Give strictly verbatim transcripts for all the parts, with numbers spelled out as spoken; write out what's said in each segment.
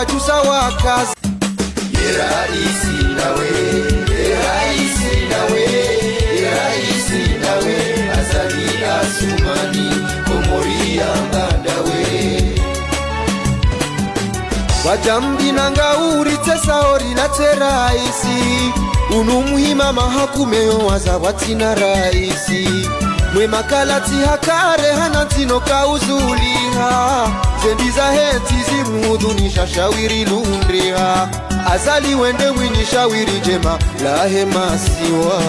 Tusa wakazi. Ye raisi ndawe, ye raisi ndawe, ye raisi ndawe, Azali Assoumani, Komori ya mbandawe. Wadjambi nanga uritesa ori na te raisi. Unu muhima mahakume yo waza watsina raisi. Mwe makalati hakare hana ntsi no kauzuliha. Zembi zahe ntsi zimhudhunisha shawiri lundriha. Azali wende winyi shawiri djema lahe masiwa.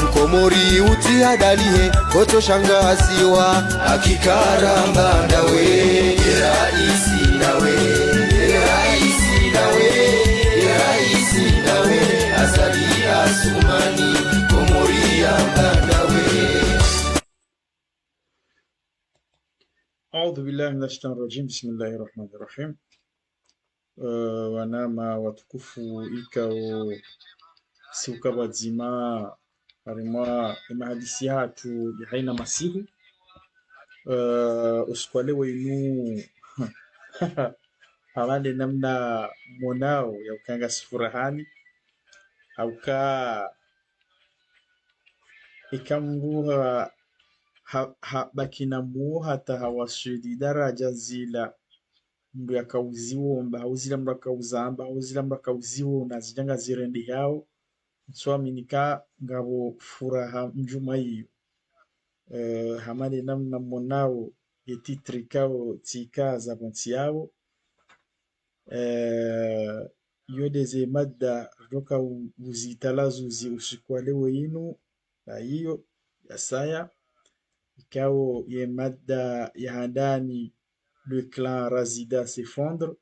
Mkomori utsi hadalihe kotso shangaziwa. Hakika ra mbandawe, ye raisi ndawe, ye raisi ndawe, ye raisi ndawe, Azali Assoumani, Komori ya mbandawe. أعوذ بالله من الشيطان الرجيم. بسم الله الرحمن الرحيم. Eh, wananya watukufu, ikao siuka pvwadzima harimwa emahadisi yahatru ya haina masihu. Eh, usiku wa leo inu, hama nde namna monao ya uka ngasi furahani, hauka ika mndru ha, ha, ha, baki na muo hata hawaswili daraja zila mndru yaka uziomba, hau zila mndru yaka uzamba, hau zila mndru yaka uziona, zidja ngazirendehao, ntsuamini ka ngapvo furaha mdjumwa iyo. Eh, hama nde namna monao ye titre ikao tsika zapvo ntsi yapvo. Eh, iyo nde ze mada ridjoka u-, uzitalazuzi usiku wa leo inu, na iyo yasaya, ikao ye mada ya handani, le clan Razida s'effondre.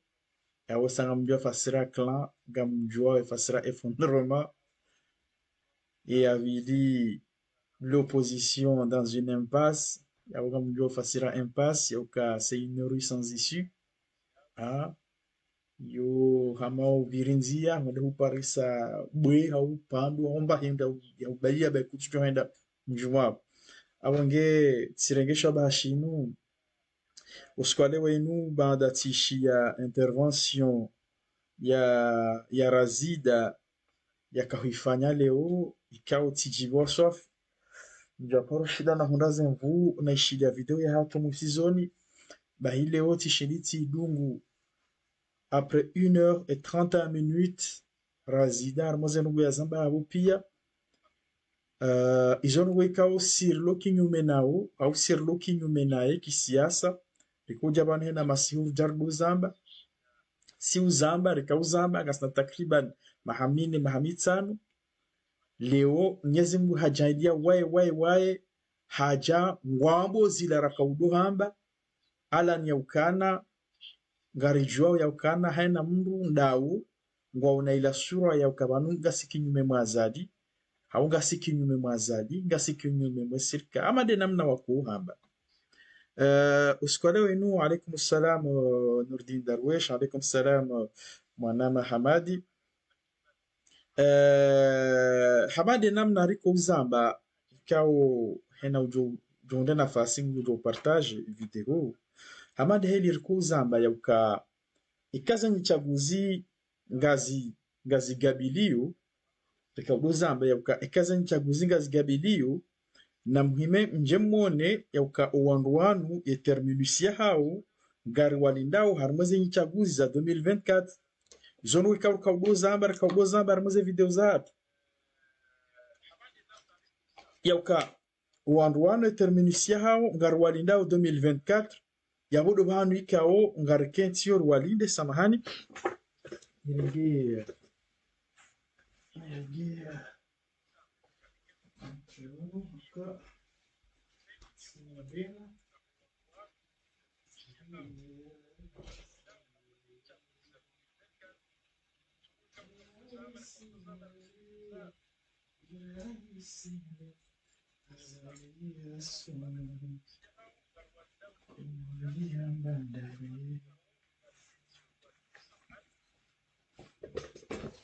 Yapvo sa ngamdjuao fasira clan, ngamdjuao fasira effondrement. Ye ya pvili, l'opposition dans une impasse. Yapvo ngamdjuao fasira impasse, yauka c'est une rue sans issue. Ah. Yo hama upviri ndzia, ngwende huparisa bwe, hau pandu, hau mba henda, ya ubaliya ba kutsudjo henda mdjumwa. Apvo nge tsirenge sha ba shinu, usiku wa leo inu, baada tsishiya intervention ya, ya Razida, yaka huifanya leo, ikao tsidjibiwa swafi. Ndja paro shinda nahundra ze nvu, naishiliya video yahatru mwisizoni. Bahi leo tsishindi tsidungu après une heure et trente minutes, Razida, harimwa ze ndrongoo yazamba yapvo piya. Eh, izo ndrongoo ikao si rilo kinyume nao, hau si rilo kinyume naye kisiasa, riko udja pvanu hena masihu ridja ridozamba. Si uzamba, rika uzamba, ngasina takriban maha mine, maha mitsanu. Leo, Mwenyezi Mungu hadjaanliya waye, waye, waye, hadja ngwambo zila raka udo hamba, alani yaukana, ngaridjuao yaukana, haina mndru ndawo, ngwaona ila sura yauka pvanu ngasi kinyume mwa Azali, hau ngasi kinyume mwa Azali, ngasi kinyume mwe sirikali, hama nde namna wako uhamba. Eh, usiku wa leo inu, alaikum salam, eh, Nourdine Darwesh, alaikum salam, eh, mwananya Hamadi. Eh, hama nde namna riko uzamba, ikao hena udjo, udjo hundra nafasi ngudjo partage video. Hama nde heli riko uzamba yauka, ika ze nyitsaguzi ngazi, ngazi gabiliyo, rika udo zamba yauka, ika ze nyitsaguzi ngazi gabiliyo, na muhime mdje mone yauka owandru wanu ye terminus yahao, ngari walindao harimwa ze nyitsaguzi za deux mille vingt-quatre. Izo ndrongoo ikao rika udo zamba, rika udo zamba harimwa ze video zahatru. Yauka, owandru wanu ye terminus yahao, ngari walindao deux mille vingt-quatre. Yapvo ndo pvanu ikao ngari kentsi yo ri walinde, samahani. Nirenge, nirenge.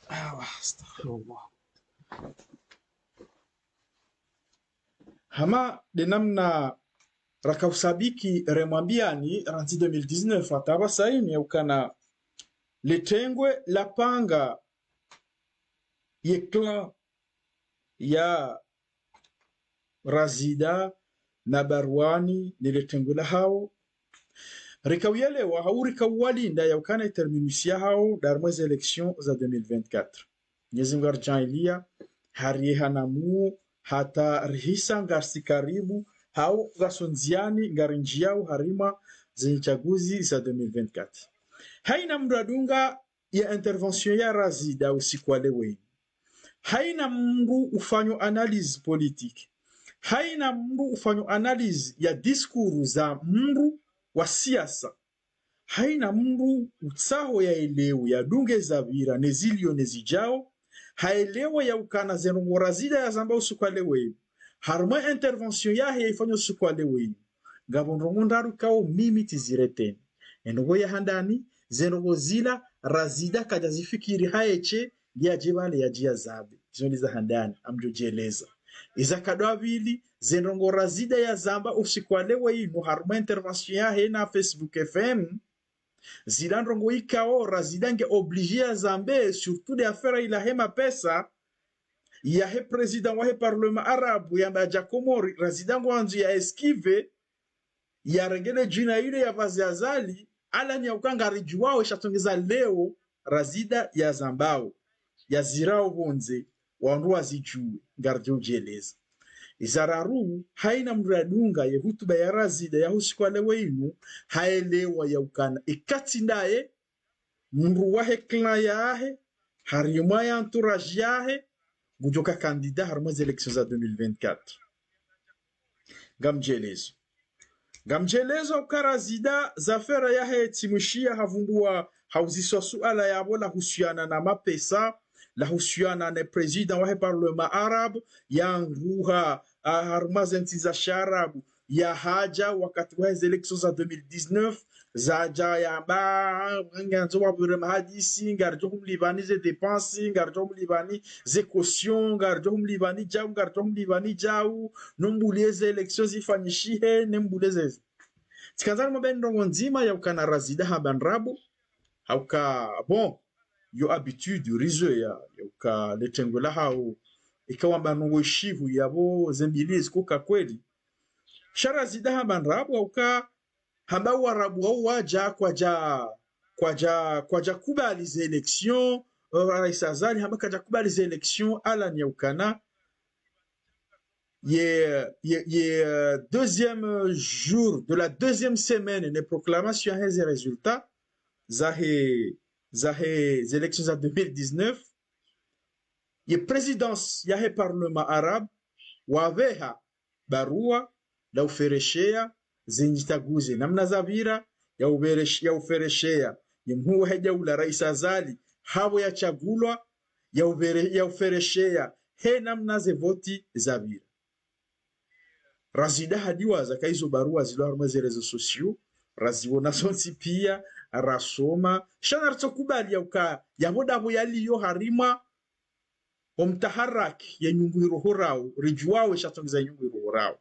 Awa, astaghfirullah. Hama nde namna raka usabiki remwambiyani randzi deux mille dix-neuf hata pvasa inu yaukana Letengwe lapanga ye clan ya Razida na Barwani ne letengwe lahawo, rikawuyelewa hau rikawuwalinda yaukana ye terminus yahawo nda harimwa ze élections za deux mille vingt-quatre. Mwenyezi Mungu aridjaanliya, hariyeha na muo, hata rihisa ngarisi karibu, hau ngasondziani ngarinjiyawo harimwa ze ntsaguzi za deux mille vingt-quatre. Haina mndru adunga ya intervention ya Razida usiku wa leo inu. Haina mndru ufanyo analyse politique. Haina mndru ufanyo analyse ya discours za mndru wa siasa. Haina mndru utsaho yaelewe, yadunge zapvira, ne ziliyo ne zidjao, haelewe yaukana ze ndrongoo Razida yazamba usiku wa leo inu, harimwa intervention yahe yaifanyo usiku wa leo inu, ngapvo ndrongoo ndraru ikao mimi tsizireteni. Ye ndrongoo ya handani, ze ndrongoo zila Razida kadjazifikiri haeshe, nge yadje pvale yadje yazambe. Izo nde za handani, ngamdjo djeleza. Iza nkado ya pvili, ze ndrongoo Razida yazamba usiku wa leo inu harimwa intervention yahe na Facebook F M, zila ndrongoo ikao Razida nge obligé yazambe, surtout nde affaire ila yahe mapesa yahe président wahe parlement arabe yamba yadja Komori, Razida ngwandzo ya esquiver, yarenge le djina lile yapvaze Azali, ala ni yauka ngaridjuwao ishatsongeza leo Razida yazambao, yazirao pvondze, wandru wazidjuwe, ngaridjo udjeleza. Iza raru, haina mndru yadunga ye hutuba ya Razida ya usiku wa leo inu, haelewa yaukana ikatsi ndaye, mndru wahe clan yahe, harimwa ye entourage yahe, ngudjoka candidat harimwa ze élections za deux mille vingt-quatre. Ngamdjelezo. Ngamdjelezo uka Razida, ze affaire yahe tsimwishiya havumbuwa, hauziswa suala yapvo lahusiana na mapesa, lahusiana ne président wahe parlement arabe, yanguha, ah, harimwa ze ntsi za shiarabu, yahadja wakati wahe ze élections za deux mille dix-neuf, zadja yamba, ngandzo wapvire mahadisi, ngaridjo humlipvani ze dépenses, ngaridjo humlipvani ze cautions, ngaridjo humlipvani djau, ngaridjo humlipvani djau, no mbulie ze élections zifanyishihe, ne mbulie zeze. Tsikandza nimwambe ndrongoo ndzima yaukana Razida hamba ndrabo, hauka, bon, yo habitude, rizoweya, yauka letengwe lahawo, ikao wamba ndrongoo ishivu yapvo ze mbili zikuka kweli. Sha Razida hamba ndrabo, hauka hamba warabu wao wadja, kwadja, kwadja, kwadja kubali ze élections, eh, Rais Azali hamba kadja kubali ze élections, ala ni yaukana ye, ye, ye, euh, deuxième jour de la deuxième semaine ne proclamation yahe ze résultats zahe, zahe ze élections za deux mille dix-neuf, ye présidence yahe parlement arabe wapveha barua la uferesheya ze ntsaguzi namna zapvira, ya uferesh-, ya uferesheya ye mhuu wahe daula Rais Azali hapvo yatsagulwa, ya ufere-, ya uferesheya he namna ze voti zapvira. Razida hadiwaza ka izo barua zilo harimwa ze réseaux sociaux, raziwona sontsi piya, rasoma, sha naritsokubali yauka yapvo ndapvo yaliyo harimwa omtaharaki ye nyungu irohorao, ridjuwao ishatsongeza nyungu irohorao.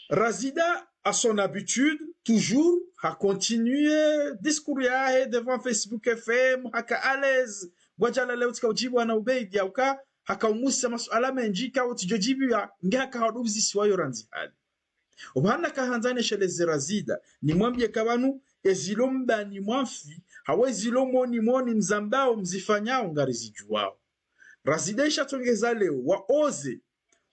Razida, à son habitude, toujours, ha continuer discours yahe devant Facebook F M, haka à l'aise, ngwadjo lala leo tsika udjibu ana Ubeidi, yauka haka umusa masuala mendji, ka utsidjo djibiwa, nge haka hado uzisiwa yo randzi hali. Opvahanu nakahandza nesheleze Razida, nimwambiye ka pvanu, ezilo mbani mwamfi, hau ezilo moni moni mzambao mzifanyao ngarizidjuwao. Razida ishatsongeza leo, waoze,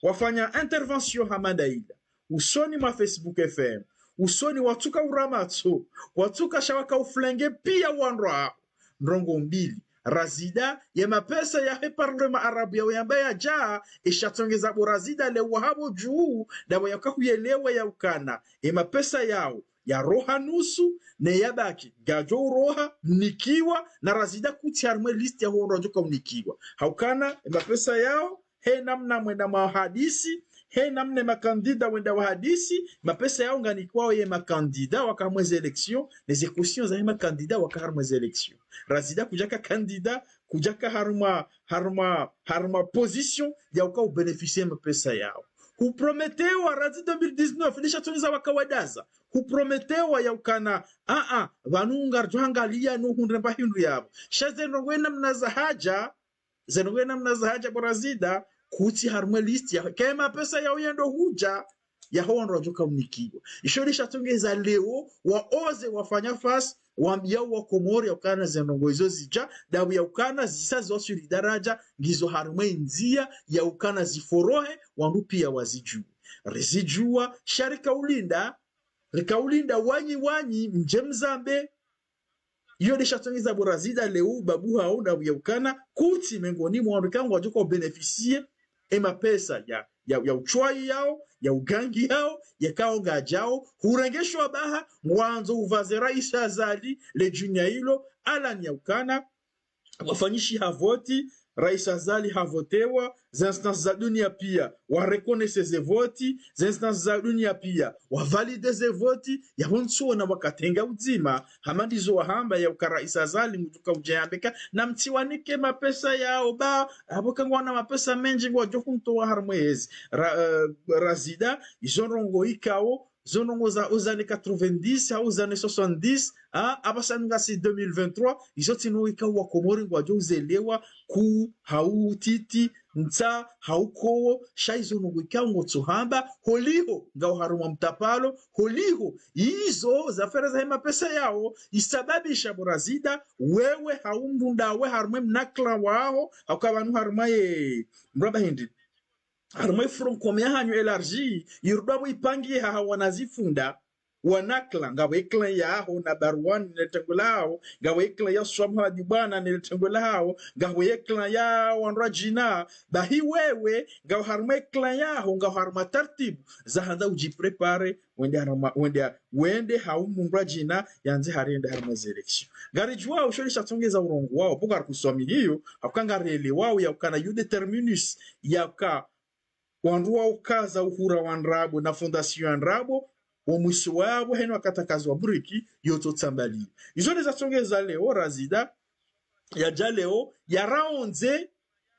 wafanya intervention hama nda ila, usoni mwa Facebook F M, usoni watsuka uramatso, watsuka sha waka ufulenge piya wandru waho. Ndrongoo mbili. Razida, ye mapesa yahe parlement arabe yao yamba yadja, ishatsongeza bo Razida leo hapvo dju, ndapvo yaka huyelewa yaukana ye mapesa yao yaroha nusu, ne yabaki ngayadjo uroha, mnikiwa, na Razida kutsi harimwa liste yaho wandru wadjoka unikiwa. Haukana ye mapesa yao, he namna mwenda mwahadisi, he namna makandida wenda wahadisi, mapesa yao nganikiwao ye makandida waka harimwa ze élections, ne ze cautions zahe makandida waka harimwa ze élections. Razida kudjaka kandida, kudjaka harimwa, harimwa, harimwa position yauka ubénéficier mapesa yao. Huprometewa randzi deux mille dix-neuf, lisha tsongeza wakawadaza. Huprometewa ya ukana, a, a, pvanu ngaridjo hangalia no hundre mba hindru yapvo. Sha ze ndrongoo namna zahadja, ze ndrongoo namna zahadja bo Razida, kutsi harumwa liste ya, ke mapesa yao yendo hudja, yaho wandru wadjo kaunikiwa. Isho lisha tsongeza leo, waoze wafanya face, wambia wa Komori ya ukana ze ndrongoo izo zidja, ndapvo ya ukana zisa ziwaswili daraja, ngizo harumwa indzia, ya ukana ziforohe, wandru pia wazidjuwe. Rizidjuwa, sha rikaulinda, rikaulinda wanyi wanyi, mdje mzambe, iyo lisha tsongeza bo Razida leo, babu hao ndapvo ya ukana, kutsi mengoni mwa wandru ikao ngwadjo ka ubénéficier, e mapesa ya, ya, ya utswayi yao, ya ugangi yao, yakao ngadjao, hurengeshwa baha, ngwandzo upvaze Raisi Azali, le djunya ilo, alani ya ukana, wafanyishiha voti, Raisi Azali havotewa, ze instances za dunia pia, wa reconnaître ze voti, ze instances za dunia pia, wa valider ze voti, yapvo ntsuona wakati nga udzima, hama ndizo wahamba ya uka Raisi Azali ngudjo ka udja yambe ka, namtsiwanike mapesa yao ba, apvo ka ngwana mapesa mendji ngwadjo huntowa harumwa ezi. Ra-, eh, Razida, izo ndrongoo ikao, zo ndrongoo za, aux années quatre-vingt-dix, aux années soixante-dix, a, apvasa ngasi deux mille vingt-trois, izo tsi ndrongoo ikao wa Komori ngwadjo uzelewa, kuu, hau titi, ntsa, hau kowo, sha izo ndrongoo ikao ngotso hamba, holiho, ngao harumwa mtapalo, holiho, izo, ze affaire zahe mapesa yao, isababisha bo Razida, wewe hau mndru ndawe harumwa mna clan waho, hauka pvanu harumwa ye, mraba hindri. Harumwa e front commun yahanyu élargi, irudi apvo ipangiha ha wanazifunda, wana clan, ngapvo e clan yaho na Barwani ne le tengwe laho, ngapvo e clan ya Swamha Dibwana ne le tengwe laho, ngapvo e clan ya wandru wadjina, bahi wewe, ngapvo harumwa e clan yaho, ngapvo harumwa tartibu, zahandza udjipréparer, wende harumwa, wende, wende hau mndru wadjina, yandze hari yende harumwa ze élections. Ngaridjuwao isho lisha tsongeza urongowa wao, pvo karikuswamihiyo, hauka ngarielewao ya ukana yo déterminus, ya uka wandru wa ukaza uhura wa ndrabo na fondation ya ndrabo, wo mwiso wapvo heno wakati wakaza wa buriki, yo tso tsambaliya. Izo nde za tsongeza leo, Razida, yadja leo, yaraondze,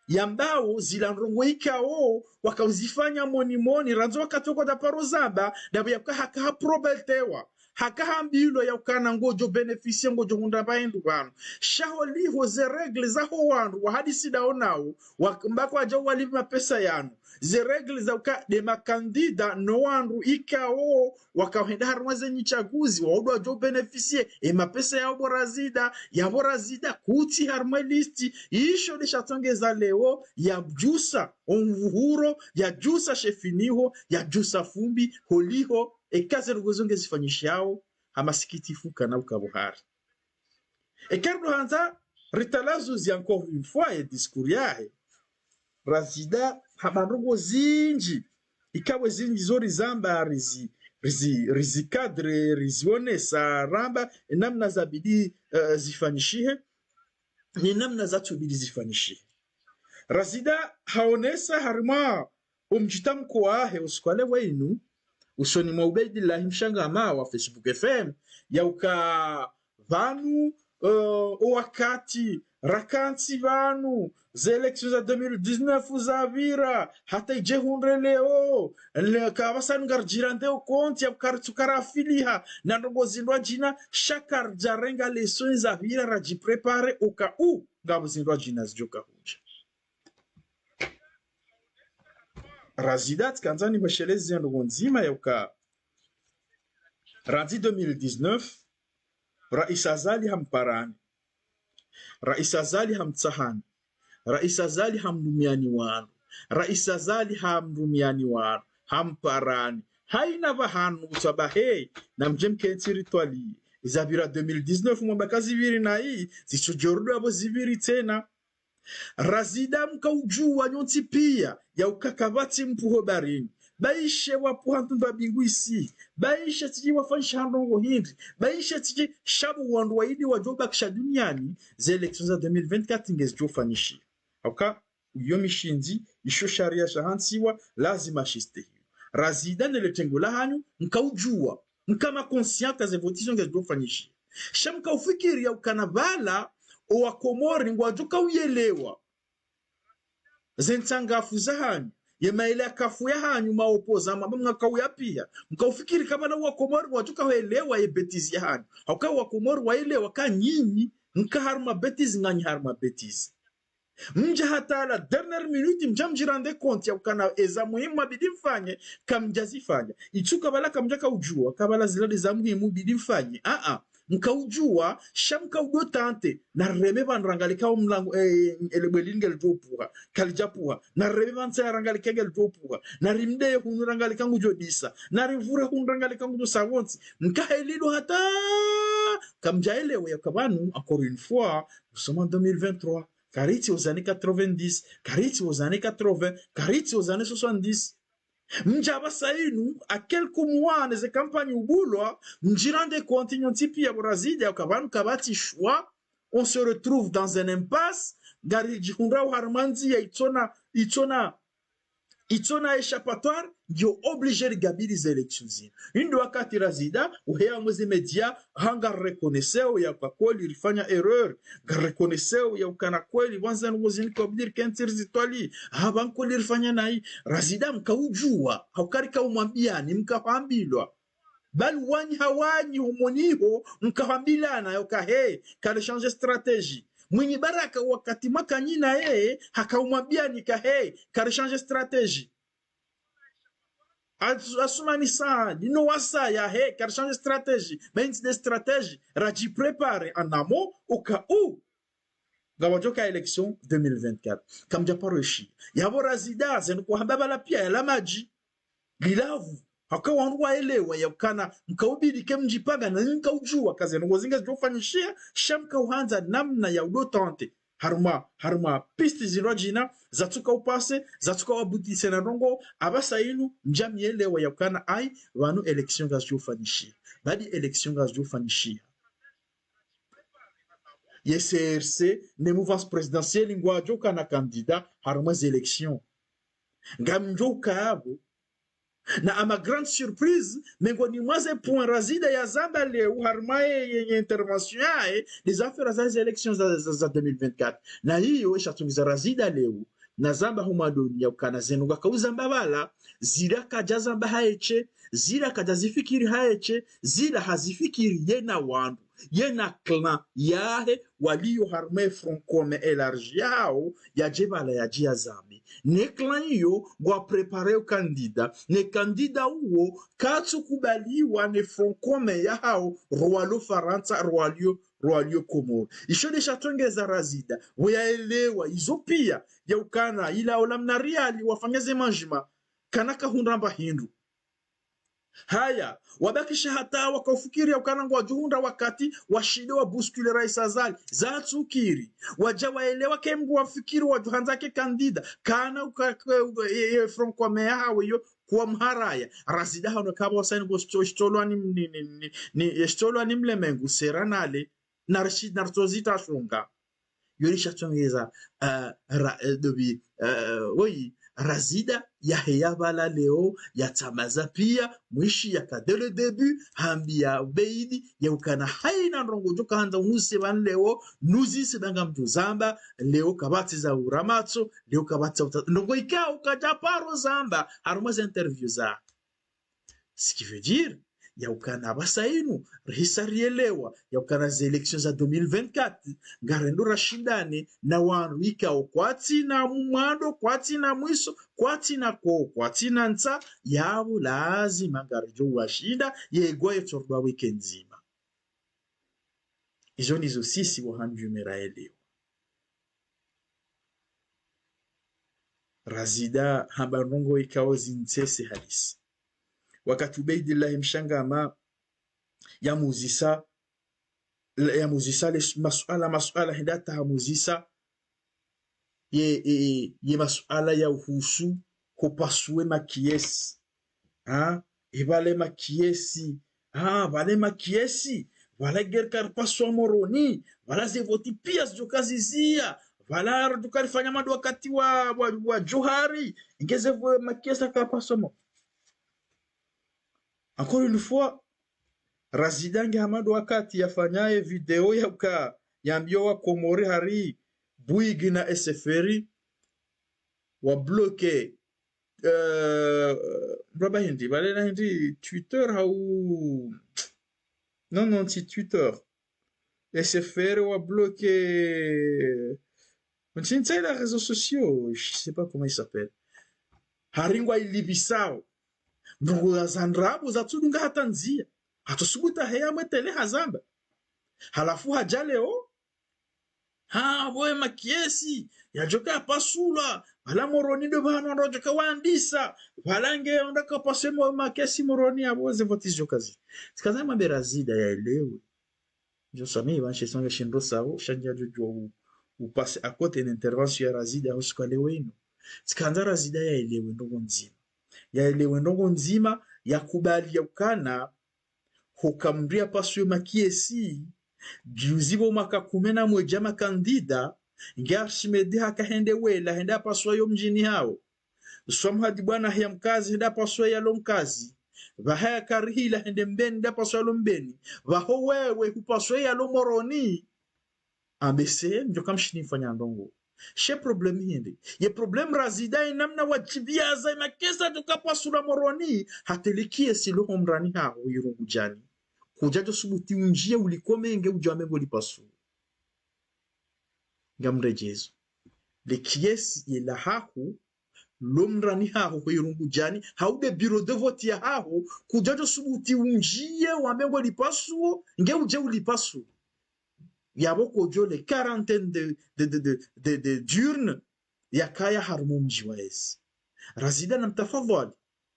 yambao zila ndrongoo ikao, wakauzifanya moni moni, randzi wakati woko daparo zamba, ndapvo yaka haka haprometewa, haka hambilwa ya ukana ngodjo bénéficier, ngodjo hundra mba hindru pvanu. Sha holiho ze règles zaho wandru, wahadisi ndao nao, wa-, mba kwadja walipve mapesa yanu. Ze règles za uka nde ma candidats no wandru ikao, wakao henda harumwa ze nyitsaguzi, wao ndo wadjo bénéficier, e mapesa yao bo Razida, ya bo Razida, kutsi harumwa e liste, isho nde sha tsongeza leo, yadjusa, o mvuhuro, yadjusa shefiniho, yadjusa fumbi, holiho, eka ze ndrongoo zo ngezifanyishihao, ha masikitifu kana uka pvo hari. Eka ndo handza, ritalazuzi encore une fois ye discours yahe. Razida, hamba ndrongoo zindji, ikao zindji zo rizamba, rizi, rizi, rizi cadrer, rizionesa, ramba, e namna zabidi, eh, zifanyishihe, ne namna zatsubidi zifanyishihe. Razida, haonesa harumwa o mdjitamko wahe usiku wa leo wunu, usoni mwa Ubaidillahi Mshangama wa Facebook F M, ya uka pvanu, eh, o wakati rakantsi pvanu, ze élections za deux mille dix-neuf zapvira, hata idje hundre leo, le, kapvasa ngaridjirandeo compte ya uka ritsuka rafiliha, na ndrongoo zindru wadjina, sha karidjarenga leçon zapvira radjipréparer, au cas où, ngapvo zindru wadjina zidjoka hudja. Razida, tsikandza nihwesheleze ndrongoo ndzima ya uka, randzi deux mille dix-neuf, Raisi Azali hamparani. Raisi Azali hamtsahani. Raisi Azali hamrumiani wanu. Raisi Azali hamrumiani wanu. Hamparani. Haina pvahanu utsamba he, namdje mkentsi ritwaliye. Zapvira deux mille dix-neuf mwamba kazipviri nayi, zitsodjorudi apvo zipviri tsena. Razida, mkaudjuwa nyontsi pia, ya uka kapvatsi mpvuho barini. Baishe wapvuha ntumba mbingu isi. Baishe tsidji wafanyisha ndrongoo hindri. Baishe tsidji sha pvo wandru waidi wadjobakisha duniani, ze élections za deux mille vingt-quatre ngezidjofanyishiha. Hauka, iyo mishindzi, isho sharia shahantsiwa, lazima shistehiwe. Razida ne le tengwe lahanyu, mkaudjuwa. Mkana conscient ka ze votations ngezidjofanyishiha. Sha mkaufikiri ya ukana pvala, o Wakomori ngwadjoka uyelewa ze ntsangafu zahanyu, Ye maele ya kafu ya hanyu maopoza mamba mngakauya piya. Mkaufikiri kabala wa Komori wadjuka hwelewa ye bêtise ya hanyu. Hauka wa Komori waelewa ka nyinyi, mka harumwa bêtise, nganyi harumwa bêtise. Mdja hata la dernière minute, mdja mdji rendre compte ya ukana eza muhimu mabidi mfanye, kamdjazifanya. Itsuka bala kamdjakaudjuwa, kabala zila ndeza muhimu bidi mfanye. Aa, mkaudjuwa, sha mkaudo tenter, na reme pvanu rangalika o mlango, eh, ele bwe lini ngelidjo puha, kalidja puha. Na reme pvanu tsena rangalika ngelidjo puha. Na rimdeye hunu rangalika ngudjo disa. Na rivure hunu rangalika ngudjo sawontsi. Mkahelido hata, kamdjaelewa ya ka pvanu, encore une fois, nous sommes en deux mille vingt-trois. Karitsi aux années quatre-vingt-dix, karitsi aux années quatre-vingts, karitsi aux années soixante-dix. Mdja pvasa inu, à quelques mois, neze campagne ubulwa, mdji rendre compte nyontsi piya bo Razida, ya ka pvanu kapvatsi choix, on se retrouve dans un impasse, ngaridjihundrao harumwa ndziya itsona, itsona, itsona échappatoire, ngiyo obligé rigabili ze élections zinu. Indo wakati Razida, uheya mwezi média, ha ngareconnaisseo ya ka kweli rifanya erreur, ngareconnaisseo ya ukana kweli, wanza nungo zini kabidi rikentsi rizitwali, ha pvanu kweli rifanya nayi, Razida mkaudjuwa, hauka rikaumwambiyani, mkahwambilwa. Bali wanyi ha wanyi homoniho, mkahwambilana yo ka he, kare changer stratégie. Mwinyi Baraka wakati mwakanyina ye, hakaumwambiyani ka he, kare changer stratégie. Asu-, Assoumani Said, no wasaya he, kare changer stratégie. Ba ntsi de stratégie, radjipréparer en amont, au cas où ngapvadjoka élection deux mille vingt-quatre. Kamdja paro eshi. Yapvo Razida, zenu kwahamba bala piya yala madji. Lilavu, haka wandru waelewa ya ukana, mkaubidi ke mdjipanga na mkaudjuwa ka zenu ngozi ngazidjofanyishiha, sha mkauhandza namna ya udo tenter. Harumwa, harumwa piste zindrwadjina, zatsuka upase, zatsuka wabutise na ndrongo, apvasa inu, mdja mielewa ya ukana ayi, pvanu élection ngazidjofanyishiha. Badi élection ngazidjofanyishiha. Ye C R C, ne mouvance présidentielle ngwadjo kana candidat harumwa ze élection. Ngamdjo uka yapvo. Na à ma grande surprise, mengoni mwa ze points Razida yazamba leo, harumwa ye, ye, ye intervention yahe, les affaires za ze élections za, za, za deux mille vingt-quatre. Na iyo, ishatungiza Razida leo, nazamba huma doni ya ukana zenu ngakauzamba bala, zila kadjazamba haeshe, zila kadjazifikiri haeshe, zila hazifikiri yena wandru, yena clan yahe, waliyo harumwa Front Commun élargi yahawo, yadje bala yadje yazambe. Ne clan iyo, ngwa préparer o candidat, ne candidat uwo, katsukubaliwa ne Front Commun yahawo, rwalio Farantsa, rwalio, rwalio Komori. Isho de shatongeza Razida, pvo yaelewa, izo piya, ya ukana, ila ola mna riali, wafanya ze manjima, kana kahundra mba hindru. Haya, wabakisha hata wakaufikiri ya ukana ngwadjohundra wakati washinde wa bousculer Raisi Azali. Zatsukiri. Wadja waelewa ke mngu wafikiri wadjohandza ke candidat. Kana uka, uka, uka, e, e, Front Commun yahawo iyo kuwa mharaya. Razida hano kapvo saini ngo shito-, shitolwa ni, ni, ni, ni, ni, e, shitolwa ni mlemengu, sera nale. Narshi, nartozita shonga. Yo lishatsongeza, eh, ra-, eh, dobi, eh, woyi, Razida, yaheya bala leo, yatsamaza piya, mwishi yaka dès le début, hambiya Beidi, ya ukana haina ndrongo djoka handza unuse pvanu leo, nuzise ba ngamdjo zamba, leo kapvatsi za ura matso, leo kapvatsi za uta-, ndrongo ikao kadja paro zamba, harumwa ze interview za. Ce qui veut dire, ya ukana apvasa inu, rihisa rielewa, ya ukana ze élections za deux mille vingt-quatre, ngarendo rashindane na wandru ikao kwatsina mwando, kwatsina mwiso, kwatsina koo, kwatsina ntsa, yapvo lazima ngaridjo washinda, yegwa yetsordwa weke ndzima. Izo ndizo sisi wahandjume raelewa. Razida hamba ndrongo ikao zintsese halisi. Wakati Ubeidillahi Mshangama yamuzisa, yamuzisa le masuala, masuala henda hata hamuzisa ye, ye, ye masuala ya uhusu hopasuwe makiesi. Ha? E pvale makiesi. Ha, pvale makiesi. Pvala guerre karipaswa Moroni. Pvala ze voti piya zidjoka ziziya. Pvala djoka rifanya madu wakati wa, wa, wa Djohari. Inge ze vo-, makiesi karipaswa mo-. Encore une fois, Razida nge hamadu wakati yafanya ye video ya uka yambiyo wa Komori hari Bouygues na S F R I wa bloquer euh, mraba hindri, pvale na hindri Twitter hau, non, non, tsi Twitter. S F R wa bloqué. Ntsi ntsa ila réseaux sociaux, je sais pas comment il s'appelle. Hari ngwa ilipvisao. Ndrongo za ndrabo zatsudunga hata ndzia. Hatsusubutu heya mwe télé hazamba. Halafu hadja leo, ha, pvo ye makesi yadjoka yapasulwa, pvala Moroni ndo pvanu wandru wadjoka wandisa, pvala nge wandru waka paswe mo-, makesi Moroni, apvo ze voti zidjoka zi. Tsika ngamwambe Razida yaelewe. Ndjo samihi pvanu she songe shindro sawo, sha ndjadjo djuwa u-, upase à côté na intervention ya Razida ho usiku wa leo inu. Tsika ngamwandzo Razida yaelewe ndrongo ndzima. Yaelewe ndrongo ndzima, yakubali yaukana, hoka mndru yapaswe makesi, juzi pvo mwaka kume na mwedja makandida, nge Archimede haka hende wela, hende apaswa yo mdjini hawo. Swamhadi bwana haya Mkazi, hende apaswa yalo Mkazi. Pvahaya Karihila, hende Mbeni, hende apaswa yalo Mbeni. Pvaho wewe, hupaswa yalo Moroni. Ambe se, mdjoka mshini mfanya ndrongo. She problème hindri. Ye problème Razida ye namna wadjipviaza ye makesi yadjoka pasula Moroni, hata le kiesi lo ho mrani haho Irungudjani. Kudjadjo subutu undjie ulikomenge udjo wambe ngo lipasu. Ngamredjezo. Le kiesi ye la haho, lo mrani haho ho Irungudjani, hau nde bureau de vote ya haho, kudjadjo subutu undjie wambe ngo lipasu, nge udje ulipasu. Yapvo kodjo le quarantaine de, de, de, de, de, de, d'urnes yakaya harumwa mdji wa ezi. Razida namtafadhwali,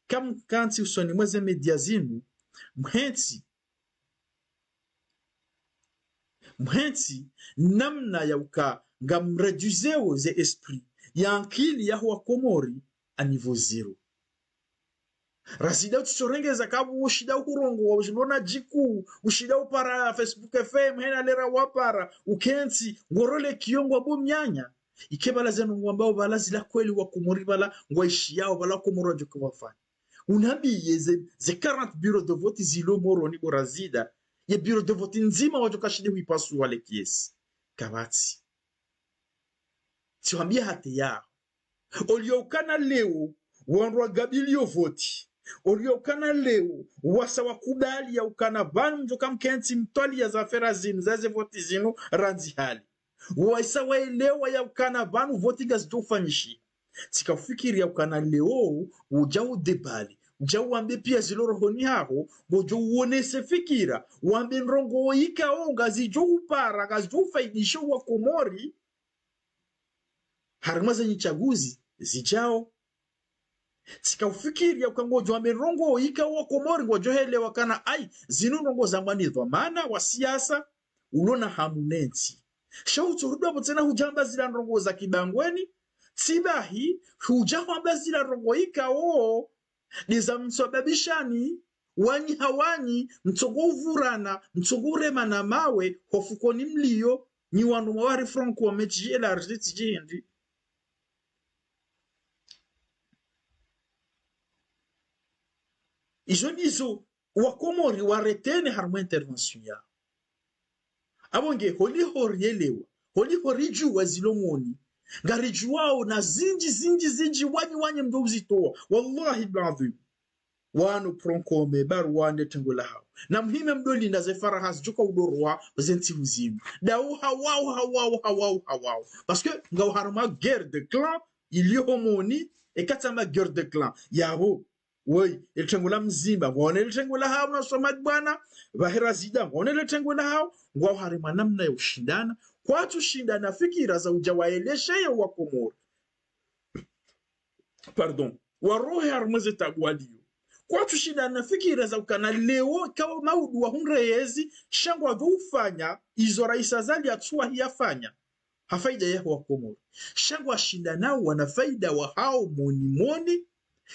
kamkantsi usoni mwa ze média zinu, mhentsi, mhentsi namna yauka ngamréduiseo ze esprit, ye ankili yaho wa Komori à niveau zéro. Razida utsorengeza kapvo ushinda uhurongoa, ushindwa na djiku, ushinda upara Facebook F M, hena lera wapara, ukentsi, ngorole kiyo ngwabo mnyanya. Ike pvala zinu ngwambao pvala zila kweli wa Komori pvala, ngwaishiyao pvala Komori wadjoka wafanya. Unambiye ze, ze quarante bureaux de vote zilo Moroni bo Razida. Ye bureau de vote ndzima wadjoka shinde huipasua le kiesi. Kapvatsi. Tsiwambia hata ya. Olio ukana leo, wandru wagabilio voti. Olio ukana leo, wasa wakubali yaukana pvanu mdjoka mkentsi mtwaliya za affaire zinu, za ze voti zinu, randzi hali. Wasa waelewa yaukana pvanu voti ngazidjo ufanyishiha. Tsika ufikiri yaukana leo, udja udebali, udja uwambe pia zilo rohoni haho, ngodjo uonese fikira, wambe ndrongo ikao ngazidjo upara, ngazidjo ufaidisha wa Komori, harimwa ze nyitsaguzi zidjao. Tsika ufikiri yauka ngodjo wambe ndrongo ikao wa Komori ngwadjo helewa kana ai, zinu ndrongo zambwa ni dhwamana wa siasa, ulo na hamu ne ntsi. Sha utsorudi apvo tsena hudja hamba zila ndrongo za kibangweni, tsi bahi, hudja hamba zila ndrongo ikao, ndiza msababishani, wanyi ha wanyi, mtsongo uvurana, mtsongo uremana mawe, ho fukoni mlio, nyi wandru mwa wari Franco wa metsi élargi tsi djihindi. Izo ndizo wa Komori wa retenir harimwa intervention ya. Apvo nge holiho rielewa, holiho ridjuwa zilo moni. Ngaridjuwao na zindji, zindji, zindji, wanyi, wanyi mdjo uzitowa. Wallahi l'adhwim. Wanu Proncom, baru wande tengwe la hawo. Na muhime mdjo linda ze faraha zidjoka udorwa ze ntsihu zinu. Dawu hawao, hawao, hawao, hawao. Parce que ngawo harumwa guerre de clan, iliyo ho moni, eka tsamba guerre de clan. Yapvo. Woyi, le tengwe la Mzimba, ngwaone le tengwe la hawo na Swamadi bwana, pvahe Razida, ngwaone le tengwe la hawo, ngwawo harimwa namna ya ushindana, kwatsu shindana fikira za udja waeleshe ye wa Komori. Pardon, warohe harimwa ze tabu waliyo. Kwatsu shindana fikira za ukana leo, kawo maudu wahundre yezi, sha ngwadjo ufanya, izo Rais Azali atsuwahi yafanya. Ha faida yaho wa Komori. Sha ngwashindanao wana faida wahawo moni moni.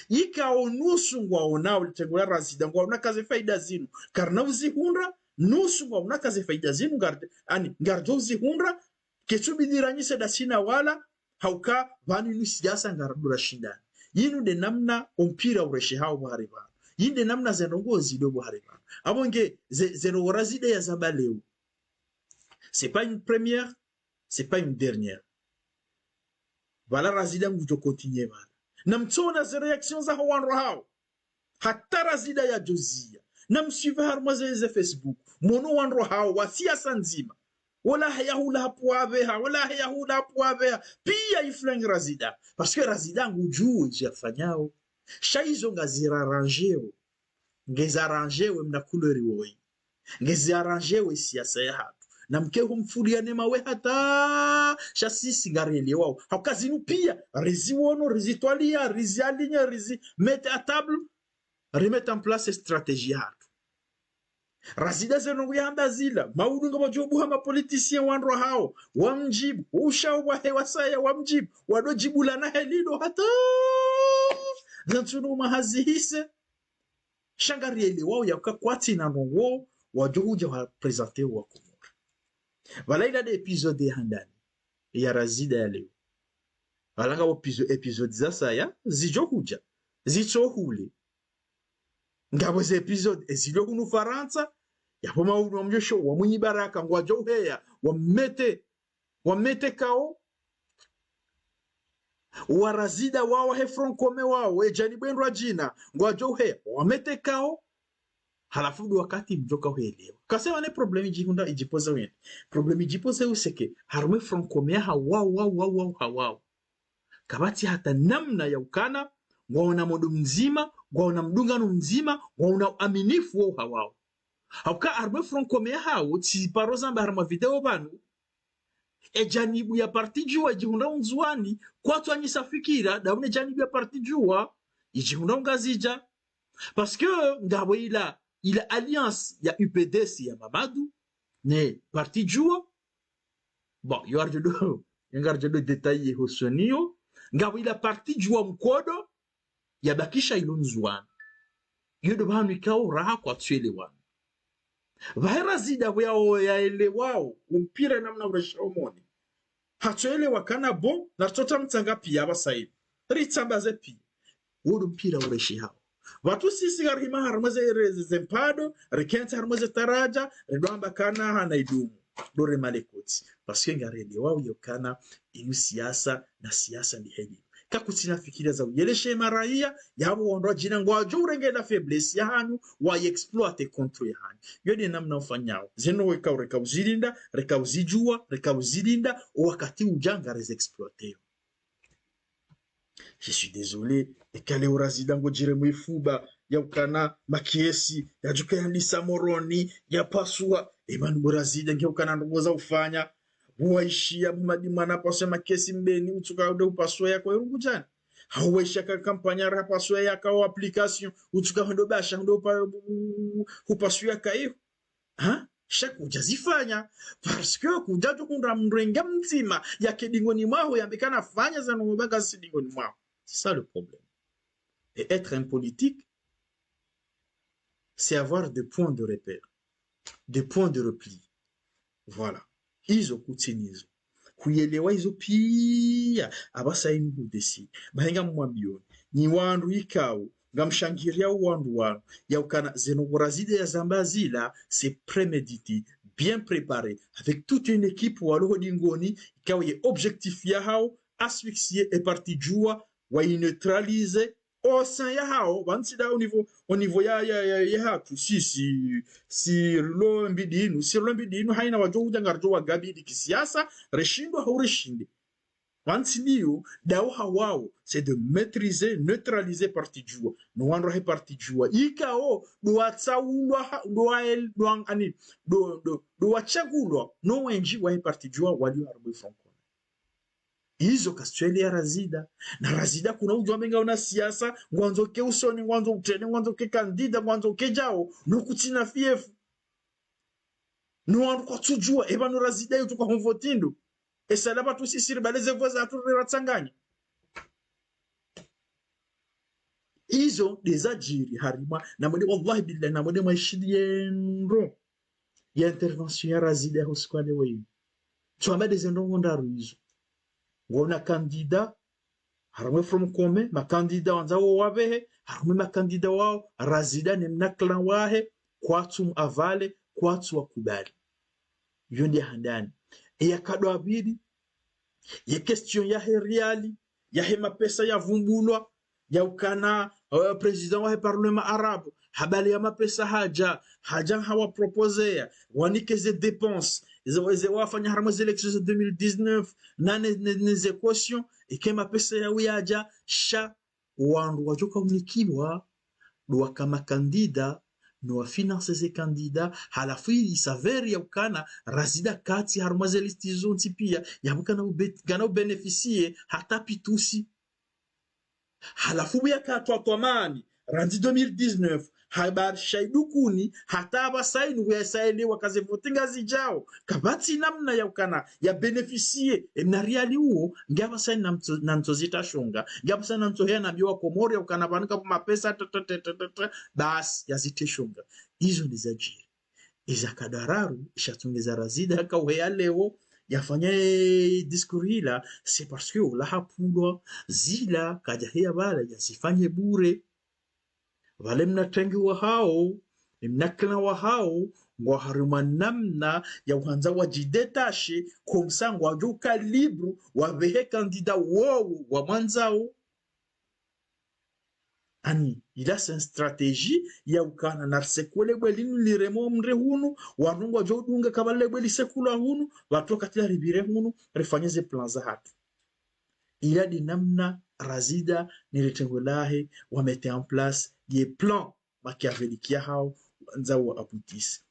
Ikao nusu ngwaonao le tengwe la Razida, ngwaona ka ze faida zinu karina uzihundra, nusu ngwaona ka ze faida zinu ngar-, ani, ngaridjo uzihundra, ketsu bidi ranyise dasina wala, hauka pvanu inu siasa ngaridjo rashindana. Yinu nde namna o mpira ureshehao pvahari pvanu. Yinu nde namna ze ndrongo zilo pvahari pvanu. Apvo nge ze, ze ndrongo Razida yazamba leo. C'est pas une première, c'est pas une dernière. Pvala Razida ngudjo continuer pvala. Na mtsona ze réaction zaho wandru hawo. Hata Razida yadjoziya. Na msuive harumwa ze, ze Facebook. Mwono wandru hawo wa siasa ndzima. Wola heya hula hapvo wapveha, wola heya hula hapvo wapveha. Piya iflangi Razida. Parce que Razida ngudjuwo izo yafanyao. Sha izo ngazirarandjeo. Ngezirarandjewe mna couleur woyi. Ngezirarandjewe siasa yahatru. Na mke humfuliya ne mawe hata sha sisi ngarielewao. Hauka zinu piya, riziwono, rizitwaliya, rizialinye, rizimete à table, rimete en place stratégie yahatru. Razida zeno nguyamba zila, maudu ngapvo djobuha ma politiciens wandru hawo, wamdjibu, ushao wahe wasaya, wamdjibu, wado djibu lana helido hata, zantsunu mahazihise, sha ngarielewao yauka kwatsi na ndrongo wadjo hudja wa présenter wa Komori. Pvala ila nde épisode ya handani ya Razida ya leo. Pvala ngapvo épiso-, épisode zasaya zidjo hudja, zitso hule. Ngapvo ze épisode ezidjo hunu Farantsa, yapvo maudu wa mdjosho, wa Mwinyi Baraka, ngwadjo uheya, wamete, wamete kao, wa Razida wawo, he Front Commun wawo, e djanibu endrwa djina, ngwadjo uheya, wamete kao. Halafu ndo wakati mdjoka huelewa. Kasema ne problème idjihundra, idjipoze wene. Problème idjipoze useke, harumwe Front Commun hawawo, wawo, wawo, hawawo. Kapvatsi hata namna yaukana, ngwaona modo mdzima, ngwaona mdungano mdzima, ngwaona uaminifu wa uhawawo. Hauka harumwe Front Commun hawo, tsi paro zamba harumwa video pvanu, e djanibu ya parti Juwa idjihundra Undzuwani, kwatsu anyisa fikira, daune djanibu ya parti Juwa idjihundra Ungazidja. Parce que ngapvo ila, ila alliance ya U P D C ya Mamadu, ne parti Juwa. Bon, yo ngaridjo do, yo ngaridjo do détailler hosoni yo. Ngapvo ila parti Juwa mkodo, yabakisha ilo Ndzuwani. Iyo ndo pvanu ikao raha kwatsuelewana. Pvahe Razida pvo yao yaelewao, umpira namna uresha omoni. Hatsuelewa kana bon, na ritsotsa mtsanga piya apvasa inu. Ritsambaze piya. Wo ndo mpira ureshihao. Pvatsu sisi ngarihima harumwa ze, ze, ze mpado, rikentsi harumwa ze taradja, rido amba kana hana idumu. Ndo re malekotsi. Parce que ngarielewao yaukana inu siasa na siasa ni heli. Kakutsina fikira za uyeleshe maraiya, yapvo wandrwa djina ngwadjo urenge la faiblesse yahanyu, wa exploiter contre yahanyu. Yo nde namna ufanyao. Zeno weka ureka uzilinda, reka uzidjuwa, reka uzilinda, o wakati udja ngarize exploiter. Je suis désolé, eka leo Razida ngodjire mwifuba, yaukana makesi, yadjuka yandisa Moroni, yapasua, eba nubo Razida ngeukana ndrongo za ufanya, waishiya Mhamadi Mwana apasue makesi Mbeni, utsuka udo upasua yako Irungu djani. Hau waishiya ka kampanya ra pasua yaka o application, utsuka hundo basha, hundo upa-, u-, u-, upasua yaka iyo. Ha? Sha kudja zifanya, parce que kudja tokundra mrenge mdzima, yake dingoni mwaho, yambe kana fanya zanu mubanga si dingoni mwaho. C'est ça le problème. Et être un politique, c'est avoir des points de repère, des points de repli. Voilà. Izo kutsini izo. Kuyelewa izo piya, apvasa inu hudécider. Bahi ngamumwambiyoni, nyi wandru ikao, ngamshangiriya wandru wanu, yaukana zeno Razida yazamba zila, c'est prémédité, bien préparé, avec toute une équipe walo ho dingoni, ikao ye objectif yahao, asphyxier e parti Juwa, wa i neutraliser, au sein yahao, pvantsi nda au niveau, au niveau ya, ya, ya, yahatru, si, si, si lo mbidinu, si lo mbidinu, haina wadjo hudja ngaridjo wagabili kisiasa, reshindwa hau reshinde. Pvantsi ndiyo, nda o hawawo, c'est de maîtriser, neutraliser parti Juwa. No wandru wahe parti Juwa. Ikao, ndo watsaulwa ha, ndo wa el-, ndo wa-, ani, ndo, ndo, ndo watsagulwa, no wendji wahe parti Juwa, waliyo harumwa Front Commun. Izo kazitsweleya Razida. Na Razida kuna udjuwa mbe ngauna siasa, ngwandzo ke usoni, ngwandzo utrende, ngwandzo ke kandida, ngwandzo ke djao, no kutsina fiefu. No wandru kwatsudjuwa, eba no Razida yo tukwa humvotindo. Esala pvatsu sisi ribale ze voix zatru riratsanganya. Izo ndeza djiri harimwa, na mwende wallahi billahi, na mwende mwaishiliye ndro ya intervention ya Razida ya usiku wa leo inu. Tsamba ndeze ndrongo ndraru izo. Ngona kandida, harumwe Front Commun, makandida wandza wo wapvehe, harumwe makandida wao, Razida ne mna clan wahe, kwatsu mu avale, kwatsu wakubali. Yo nde handani. Eya nkado ya pvili, ye question yahe Riali, yahe mapesa yavumbulwa, yaukana, euh, président wahe parlement arabe, habali ya mapesa hadja, hadja hawaproposea, wanike ze dépenses, ze, ze wafanya harumwa ze élections za deux mille dix-neuf, na ne, ne, ne ze cautions, ike mapesa yauyadja, sha wandru wadjoka unikiwa, ndo waka ma candidats, no wafinance ze candidats, halafu il s'avère yaukana, Razida katsi harumwa ze listes zontsi pia, yaukana ube-, kana ubénéficier, hata pitusi. Halafu buya katwa twamani, randzi deux mille dix-neuf, habari sha idukuni, hata apvasa inu buya saelewa ka ze votes ngazidjao, kapvatsi namna yaukana, ya bénéficier, emna riali uwo, nge apvasa inu namtso, namtso zita shonga, nge apvasa inu namtso heya nambiwa Komori yaukana pvanu kapvo mapesa, ta, ta, ta, basi, yazite shonga. Izo ndezadjiri. Eza kadararu, ishatsongeza Razida, kauheya leo, yafanya e discours ila, c'est parce que ola hapvulwa, zila, kadjaheya pvala, yazifanye bure. Pvale mna tengi wahao, mna clan wahao, ngwa harumwa namna yahandza wadjidétacher, comme ça ngwadjoka libre, wapvehe candidat wowo wamwandzao. Ani, ila c'est une stratégie yaukana, narisekule bwe linu liremo mre hunu, wandru ngwadjo dunga kabale bwe lisekulwa hunu, pvatsu wakati la ripvire hunu, rifanye ze plans zahatru. Ila nde namna Razida ne le tengwe lahe wa mettre en place ye plan machiavélique yahao, wandzao wa aboutisse.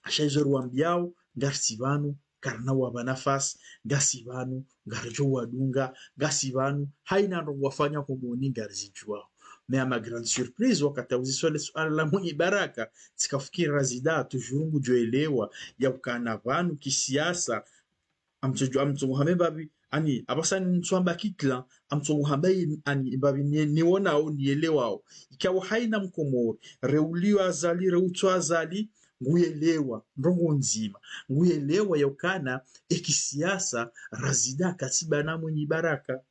Sha izo riwambiao, ngarisi pvanu, karina wapva nafasi, ngasi pvanu, ngaridjo wadunga, ngasi pvanu, haina ndrongo wafanya homoni ngarizidjuao. Mais à ma grande surprise, wakati yauziswa le suala la Mwinyi Baraka, tsikafikiri Razida, toujours ngudjo elewa, yaukana pvanu kisiasa, amtso, amtso hamba mbapvi, ani, apvasa inu ntsu hamba ki clan, amtso hamba i-, ani, mbapvi ni, niwonao, nielewao. Ikao haina Mkomori, reuliwa Azali, reutso Azali, nguyelewa, ndrongo ndzima. Nguyelewa yaukana, ekisiasa, Razida katsi bana Mwinyi Baraka.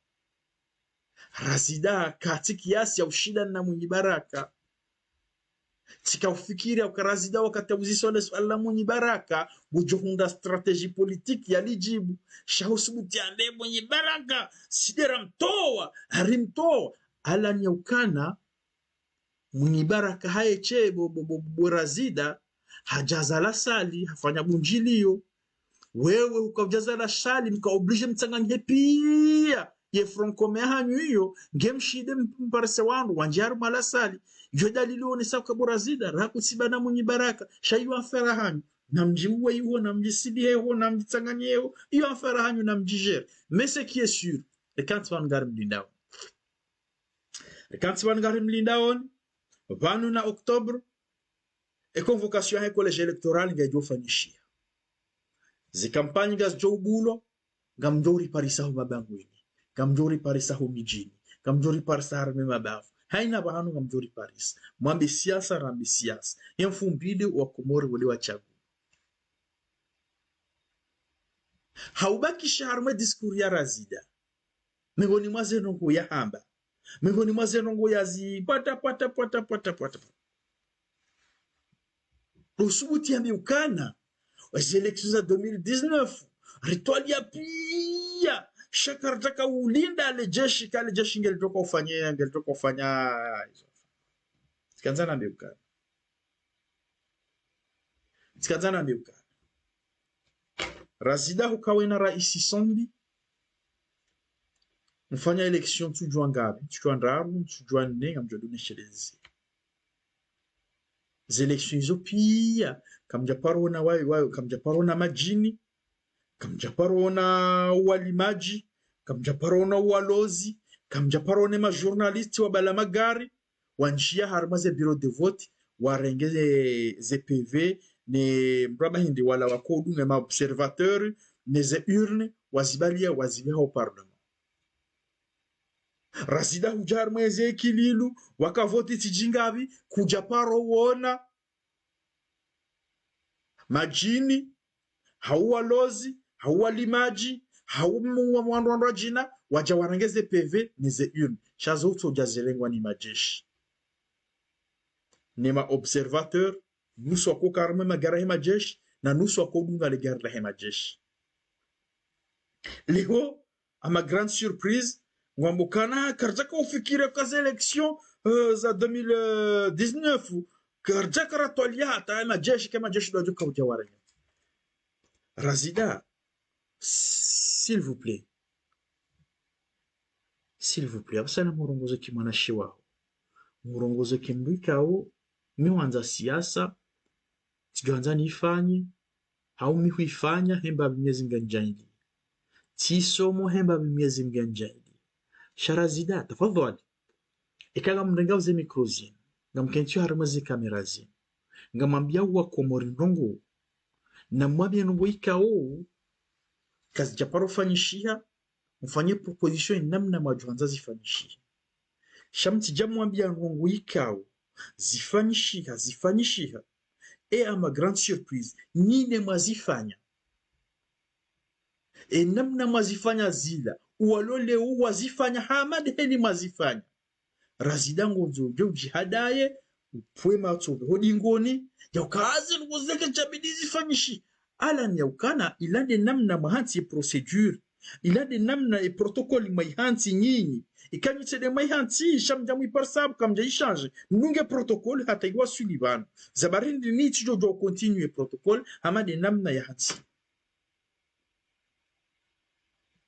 Razida katsi kiasi ya ushindana na Mwinyi Baraka. Tsikaufikiri yauka Razida wakati yauziswa le suala la Mwinyi Baraka, ngudjo hundra stratégie politique ya lidjibu. Sha husubuti yambe Mwinyi Baraka, si nde ramtowa, harimtowa. Ala ni yaukana, Mwinyi Baraka haye she bo, bo, bo, bo Razida, hadjaza la salle, hafanya bundjiliyo. Wewe huka udjaza la salle, mka obligé mtsanganyihe pia ye front commun yahanyu iyo, nge mshinde m-, mparise wandru, wandjie harumwa la salle. Iyo dalili yonesa uka bo Razida, raha kutsi bana Mwinyi Baraka, sha iyo affaire yahanyu. Namdjiuwe iho, namdjisilihe ho, namdjitsanganyihe ho, iyo affaire yahanyu, namdjigérer. Mais ce qui est sûr, reka ntsi pvanu ngarimlindao. Reka ntsi pvanu ngarimlindao, pvanu na octobre, e convocation yahe collège électoral ngedjo fanyishiha. Ze campagne ngazidjo ubulwa, ngamdjo riparisa ho mabangweni, ngamdjo riparisa ho midjini, ngamdjo riparisa harumwa mabavu. Haina pvahanu ngamdjo riparisa. Mwambe siasa, rambe siasa. Ye mfumbili wa Komori wole watsagua. Haubakisha harumwa discours ya Razida. Mengoni mwa ze ndrongo yahamba. Mengoni mwa ze ndrongo yazi pata, pata, pata, pata, pata. Usubuti yambe ukana, wa ze élections za deux mille dix-neuf, ritwaliya pia, sha karitaka ulinda le jeshi, ka le jeshi ngelitoka ufanya, ngelitoka ufanya. Tsikandza nambe ukana. Tsikandza nambe ukana. Razida huka wena raisi Sombi. Mfanya élections ntsudjuwa ngapvi, ntsudjuwa ndraru, ntsudjuwa nne, ngamdjo dunesheleze. Ze élections izo pia, kamdja paro ona wa, wa, kamdja paro ona madjini, kamdja paro ona walimadji, kamdja paro ona walozi, kamdja paro ona ma journalistes wabala magari, wandjia harumwa ze bureaux de vote, warenge ze, ze P V, ne mraba hindri wala wakodunga ma observateurs, ne ze urnes, wazibaliya, wazipveha o parlement. Razida hudja harumwa ze ikililu, waka vote tsidji ngapvi, kudja paro wona madjini, hau walozi, hau walimadji, hau mu-, wa mwandru wandru wadjina, wadja warenge ze P V ne ze urnes. Sha zo utsodja zirengwa ni majeshi. Ne ma observateurs, nusu wako harumwa magari yahe majeshi, na nusu wakodunga le gari lahe majeshi. Leo, à ma grande surprise, Ngwambo kana karidjaka ufikiri ka ze élections, euh, za deux mille dix-neuf, karidjaka ratwalia hata ya majeshi, ka majeshi ndo yadjoka udja warenge. Razida, s'il vous plaît. S'il vous plaît, apvasa na murongoze ki mwanashe waho. Murongoze ki mdru ikao, mi hwandza siasa, tsidjwandza nifanye, hau mi huifanya, hemba bi Mnyezi Mngu yanidjaanlie. Tsisomo, hemba bi Mnyezi Mngu yanidjaanlie. Sha Razida, tafadhwali. Eka ngamrengao ze micro zinu, ngamkentio harumwa ze caméra zinu, ngamwambiao wa Komori ndrongoo, namwambie ndrongoo ikao kazidjaparo fanyishiha, mfanye proposition namna mwadjohandza zifanyishihe. Sha mtsidja mwambia ndrongoo ikao zifanyishiha, zifanyishiha. Et à ma grande surprise, nyinyi mwazifanya. E namna mwazifanya zila, uwaloleo wazifanya, hama ndeheni mwazifanya. Razida ngondzo udje udjihadaye, upvwe matso pvo ho dingoni, yauka ze ndrongoo zile kazidjabidi zifanyishihe. Alani yaukana, ila nde namna mwahantsi ye procédure, ila nde namna ye protocole mwaihantsi nyinyi. Eka nyi tsi nde mwaihantsi, sha mdja mwiparisa pvo kamdja ichanger. Mdunge protocole hata iwaswili pvanu. Za bari ndini tsidjodjo continuer protocole, hama nde namna yahantsi.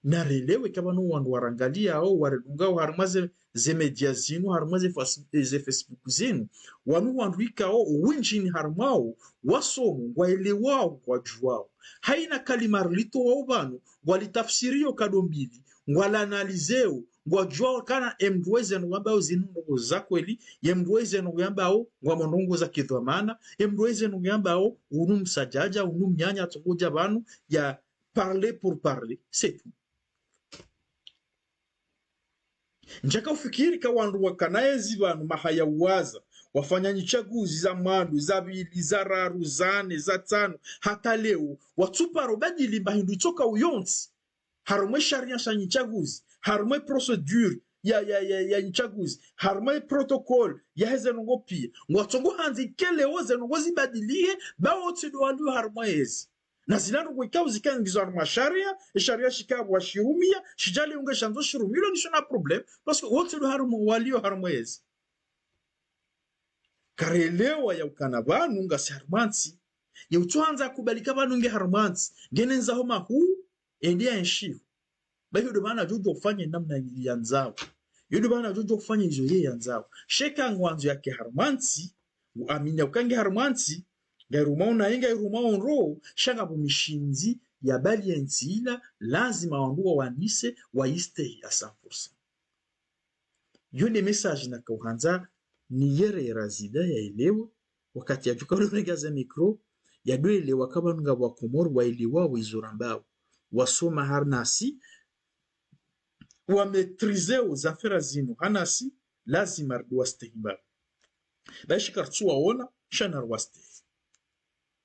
Narelewe ka pvanu wandru warangaliao, waridungao harumwa ze, ze média zinu, harumwa ze fas-, ze Facebook zinu. Wanu wandru ikao, wendji ni harumwao, wasomo, ngwaelewao, ngwadjuwao. Haina kalima rilitoao pvanu, ngwalitafsirio kado mbili, ngwalianalyseo, ngwadjuwao kana e mdru weze ndrongoo yambao zinu ndrongoo za kweli, ye mdru weze ndrongoo yambao ngwamba ndrongoo za kidhwamana, e mdru weze ndrongoo yambao unu msadjadja, unu mnyanya atsongodja pvanu, ya parler pour parler, c'est tout. Ndjaka ufikiri ka wandru wakana yezi pvanu maha ya uwaza, wafanya nyitsaguzi za mwando, za pvili, za raru, za nne, za tsano, hata leo, watsuparo badili mba hindru itsoka uyontsi. Harumwa e sharia sha nyitsaguzi, harumwa e procédure ya, ya, ya, ya nyitsaguzi, harumwa e protocole yaheze ndrongoo pia. Ngwatsongo handzi ke leo ze ndrongoo zibadilihe, ba wotsi ndo walio harumwa yezi. Na zila ndrongoo ikao zika ngizo harumwa sharia, e sharia shika pvo washirumia, shidjali unge shandzo shirumilwa ngisho na problème, parce que wotsi ndo harumwa walio harumwa yezi. Karelewa yaukana pvanu ngasi harumwa ntsi. Ye utsohandza kubali ka pvanu nge harumwa ntsi, ngena nzaho mahuu, ende yaenshio. Ba iyo ndo pvanu yadjodjo ufanya namna yandzao. Iyo ndo pvanu yadjodjo ufanya izo ye yandzao. Sha eka ngwandzo yake harumwa ntsi, uamini yauka nge harumwa ntsi, ngairumao naye ngairumao ndro, sha ngapvo mishindzi ya bali ye ntsi ila, lazima wandru wawanise, waistehi à cent pour cent. Iyo nde message nakauhandza niyere Razida yaelewe, wakati yadjoka ulorenga ze micro, yadoelewa ka pvanu ngapvo wa Komori waelewao izo rambao, wasoma harnasi, wa maîtriseo ze affaire zinu hanasi, lazima rido wastehi mbapvi. Ba ishi karitsuwaona, sha nariwastehi.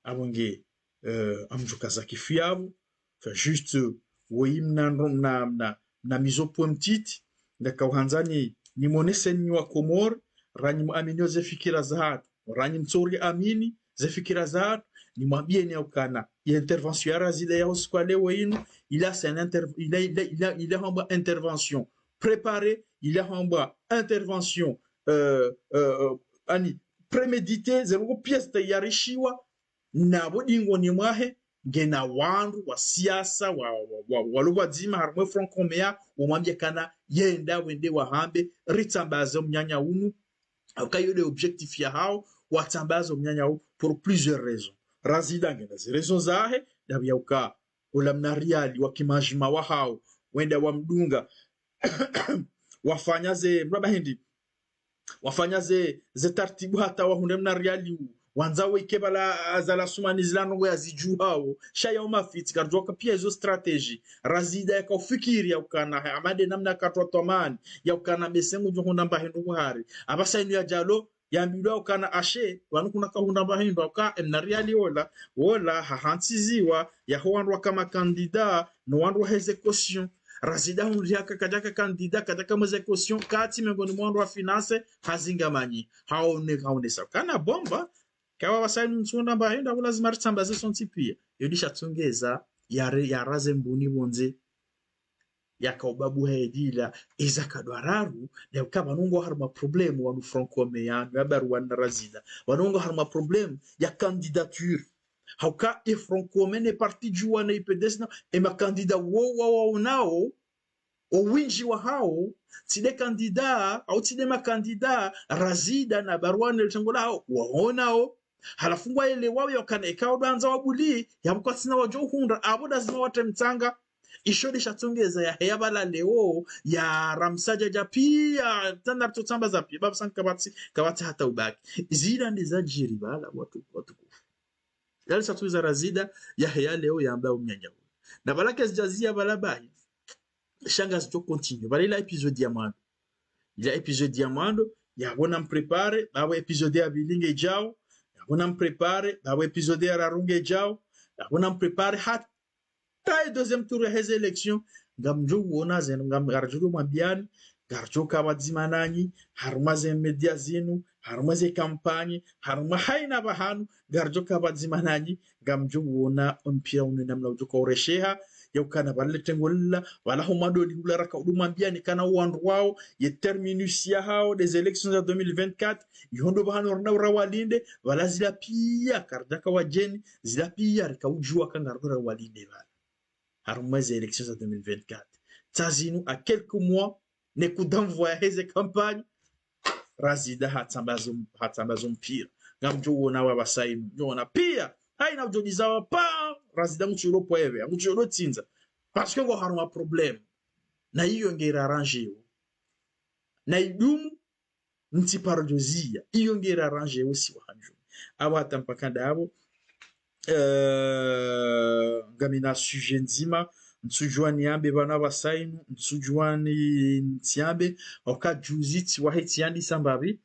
Apvo nge, euh, amdjuka za kifu yapvo. Enfin, juste, euh, woyi mna, mna, mna, mna mise au point mtiti, ndakauhandza ni, nimoneseni nyi wa Komori, ranyi muaminio ze fikira zahatru, ranyi mtsori amini ze fikira zahatru, nimwambieni yaukana, ye intervention ya Razida ya usiku wa leo inu, ila c'est une inter-, ila, ila, ila, ila hambwa intervention préparée, ila hambwa intervention, euh, euh, euh, ani, préméditée, ze ndrongoo pia zitayarishiwa, na pvo dingoni mwahe, ngena wandru wa siasa, wa, wa, wa, walo pvwadzima harumwa e Front Commun, wamwambia kana yenda wende wahambe, ritsambaze omnyanya unu, hauka iyo nde objectif yahao, watsambaze omnyanya unu, pour plusieurs raisons. Razida ngena ze raisons zahe, ndapvi yauka, ola mna riali wa kimadjima wahao, wenda wamdunga, wafanya ze, mraba hindri, wafanya ze, ze tartibu hata wahundre mna riali u. Wandza weke pvala Azali Assoumani zila ndrongoo yazidjuhao. Sha yao mafitsi, karidjuwa ka pia izo stratégie. Razida yakaufikiri yaukana, hama nde namna katwa twamani, yaukana mese ngudjo hundra mba hindru buhari. Apvasa inu yadjalo, yambilwa ukana ashe, pvanu kuna kahundra mba hindru, uka, emna riali ola, wola, hahantsiziwa, yaho wandru waka ma candidat, no wandru waheze caution. Razida hundri haka kadjaka candidat, kadjaka mweze caution, katsi miongoni mwa wandru wa finance, hazinga manyi. Haone, haonesa ukana bon, ba, kawa pvasa inu ntsu hundra mba hindru, apvo lazima ritsambaze sontsi pia. Iyo ndisha tsongeza, yare, yaraze mbuni pvondze. Yaka ubabu hedila, eza kadwararu, ne uka pvanu ngo harumwa problème wanu Franck Comey yanu, ya Barwane na Razida. Pvanu ngo harumwa problème ya candidature. Hauka e Franck Comey ne parti djuwa na I P D S na, e makandida wo wa waonao, o windji wahao, tsi de kandida, au tsi de makandida, Razida na Barwane le tengo lahao, waonao. Halafu ngwaelewao ya ukana eka wandru wandza wabuli, ya mkwatsina wadjo uhundra, apvo lazima watre mtsanga. Isho de shatsongeza ya heya pvala leo, ya ramsa djadja pia, tana rito tsamba za pia, babu sanka kapvatsi, kapvatsi hata ubaki. Zila nde zadjiri pvala, watu, watukufu. Yali satsuza Razida, ya heya leo, ya amba umnyanya ule. Na pvala kazidjaziya pvala bahi, sha ngazidjo continuer. Pvala ila épisode ya mwando. Ila épisode ya mwando, yapvo na mprépare, pvapvo épisode ya pvili ngedjao, yapvo na mprépare, pvapvo épisode ya raru ngedjao, yapvo na mprépare, hata e deuxième tour ya heze élection, ngamdjo uona zenu, ngam-, ngaridjo mwambiani, ngaridjo ka pvadzima nanyi, harumwa ze média zinu, harumwa ze campagne, harumwa haina pvahanu, ngaridjo ka pvadzima nanyi, ngamdjo uona mpira unu namna udjo ka uresheha, ya ukana pvale tengo lila, pvala ho mwando lihula raka udu mwambiani kana wandru wao, ye terminus yahao des élections za deux mille vingt-quatre, iho ndo pvahanu rina ura walinde, pvala zila pia, karidjaka wadjeni, zila pia rika udjuwa ka ngarina ura walinde pvala. Harumwa ze élections za deux mille vingt-quatre. Tsa zinu, à quelques mois, ne coup d'envoi ya heze campagne, Razida hatsamba zo, hatsamba zo mpira. Ngamdjo uona wa pvasa inu, mdjo uona pia, haina udjo diza wa pa, Razida ngutsulo pvwepve, ngutsulo tsindza. Parce que ngo harumwa problème. Na iyo nge ra arrangé wo. Na idumu, ntsi paro djoziya, iyo nge ra arrangé wo si wahandju. Apvo hata mpaka ndapvo, eh, ngamina sujet ndzima, ntsudjuwa niambe pvanu pvasa inu, ntsudjuwa ni ntsiambe, oka juzi tsiwahi tsiandisa mbapvi,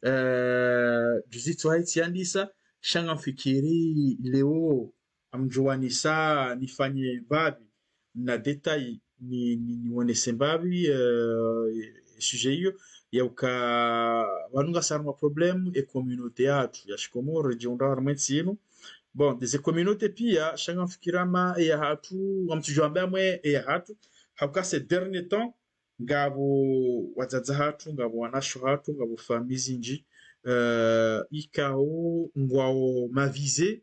eh, juzi tsiwahi tsiandisa, sha ngamfikiri leo, ngamdjo wanisa nifanye mbapvi, na détail ni, ni, nionese mbapvi, eh, sujet iyo, ya uka pvanu ngasi harumwa problème e communauté yahatru ya Shikomori, djihundra harumwa entsi inu. Bon, des communautés pia, sha ngamfikiri ama e yahatru, ngamtsudjuwa amba amwe e yahatru, hauka ces derniers temps, ngapvo wadzadze hatru, ngapvo wanashe hatru, ngapvo famille zindji, eh, ikao ngwao ma visés,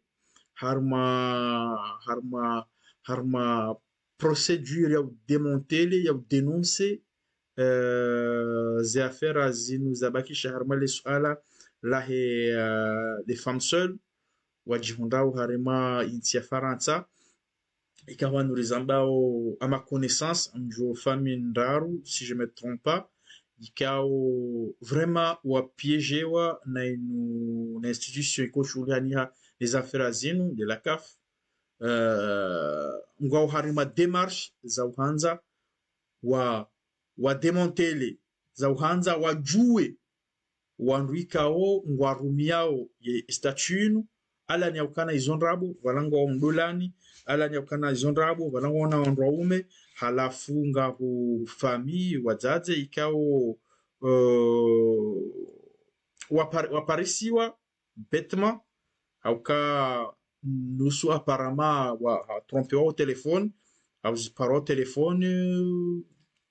harumwa, harumwa, harumwa procédure ya udémanteler, ya udénoncer, eh, ze affaires zinu zabakisha harumwa le suala lahe, eh, les femmes seules, wadjihundrao harumwa intsi ya Farantsa, ikao nuri zambao à ma connaissance, ngamdjuo famille ndraru, si je me trompe pas, ikao vraiment wapiégewa na inu, na institution iko shuhulihaniha ne ze affaires zinu, de la CAF, eh, ngwao harumwa démarche za uhandza wa, wa démanteler, za uhandza wadjuwe wandru ikao ngwarumiao ye statut inu, ala ni ya ukana izo ndrabo, pvala ngwao mdolani, ala ni ya ukana izo ndrabo, pvala ngwao na wandru waume, halafu ngapvo famille, wadzadze, ikao, eh, wapar-, waparisiwa, bêtement, hauka nusu apparemment wa, ha trompé wa o téléphone, hauziparwa o téléphone,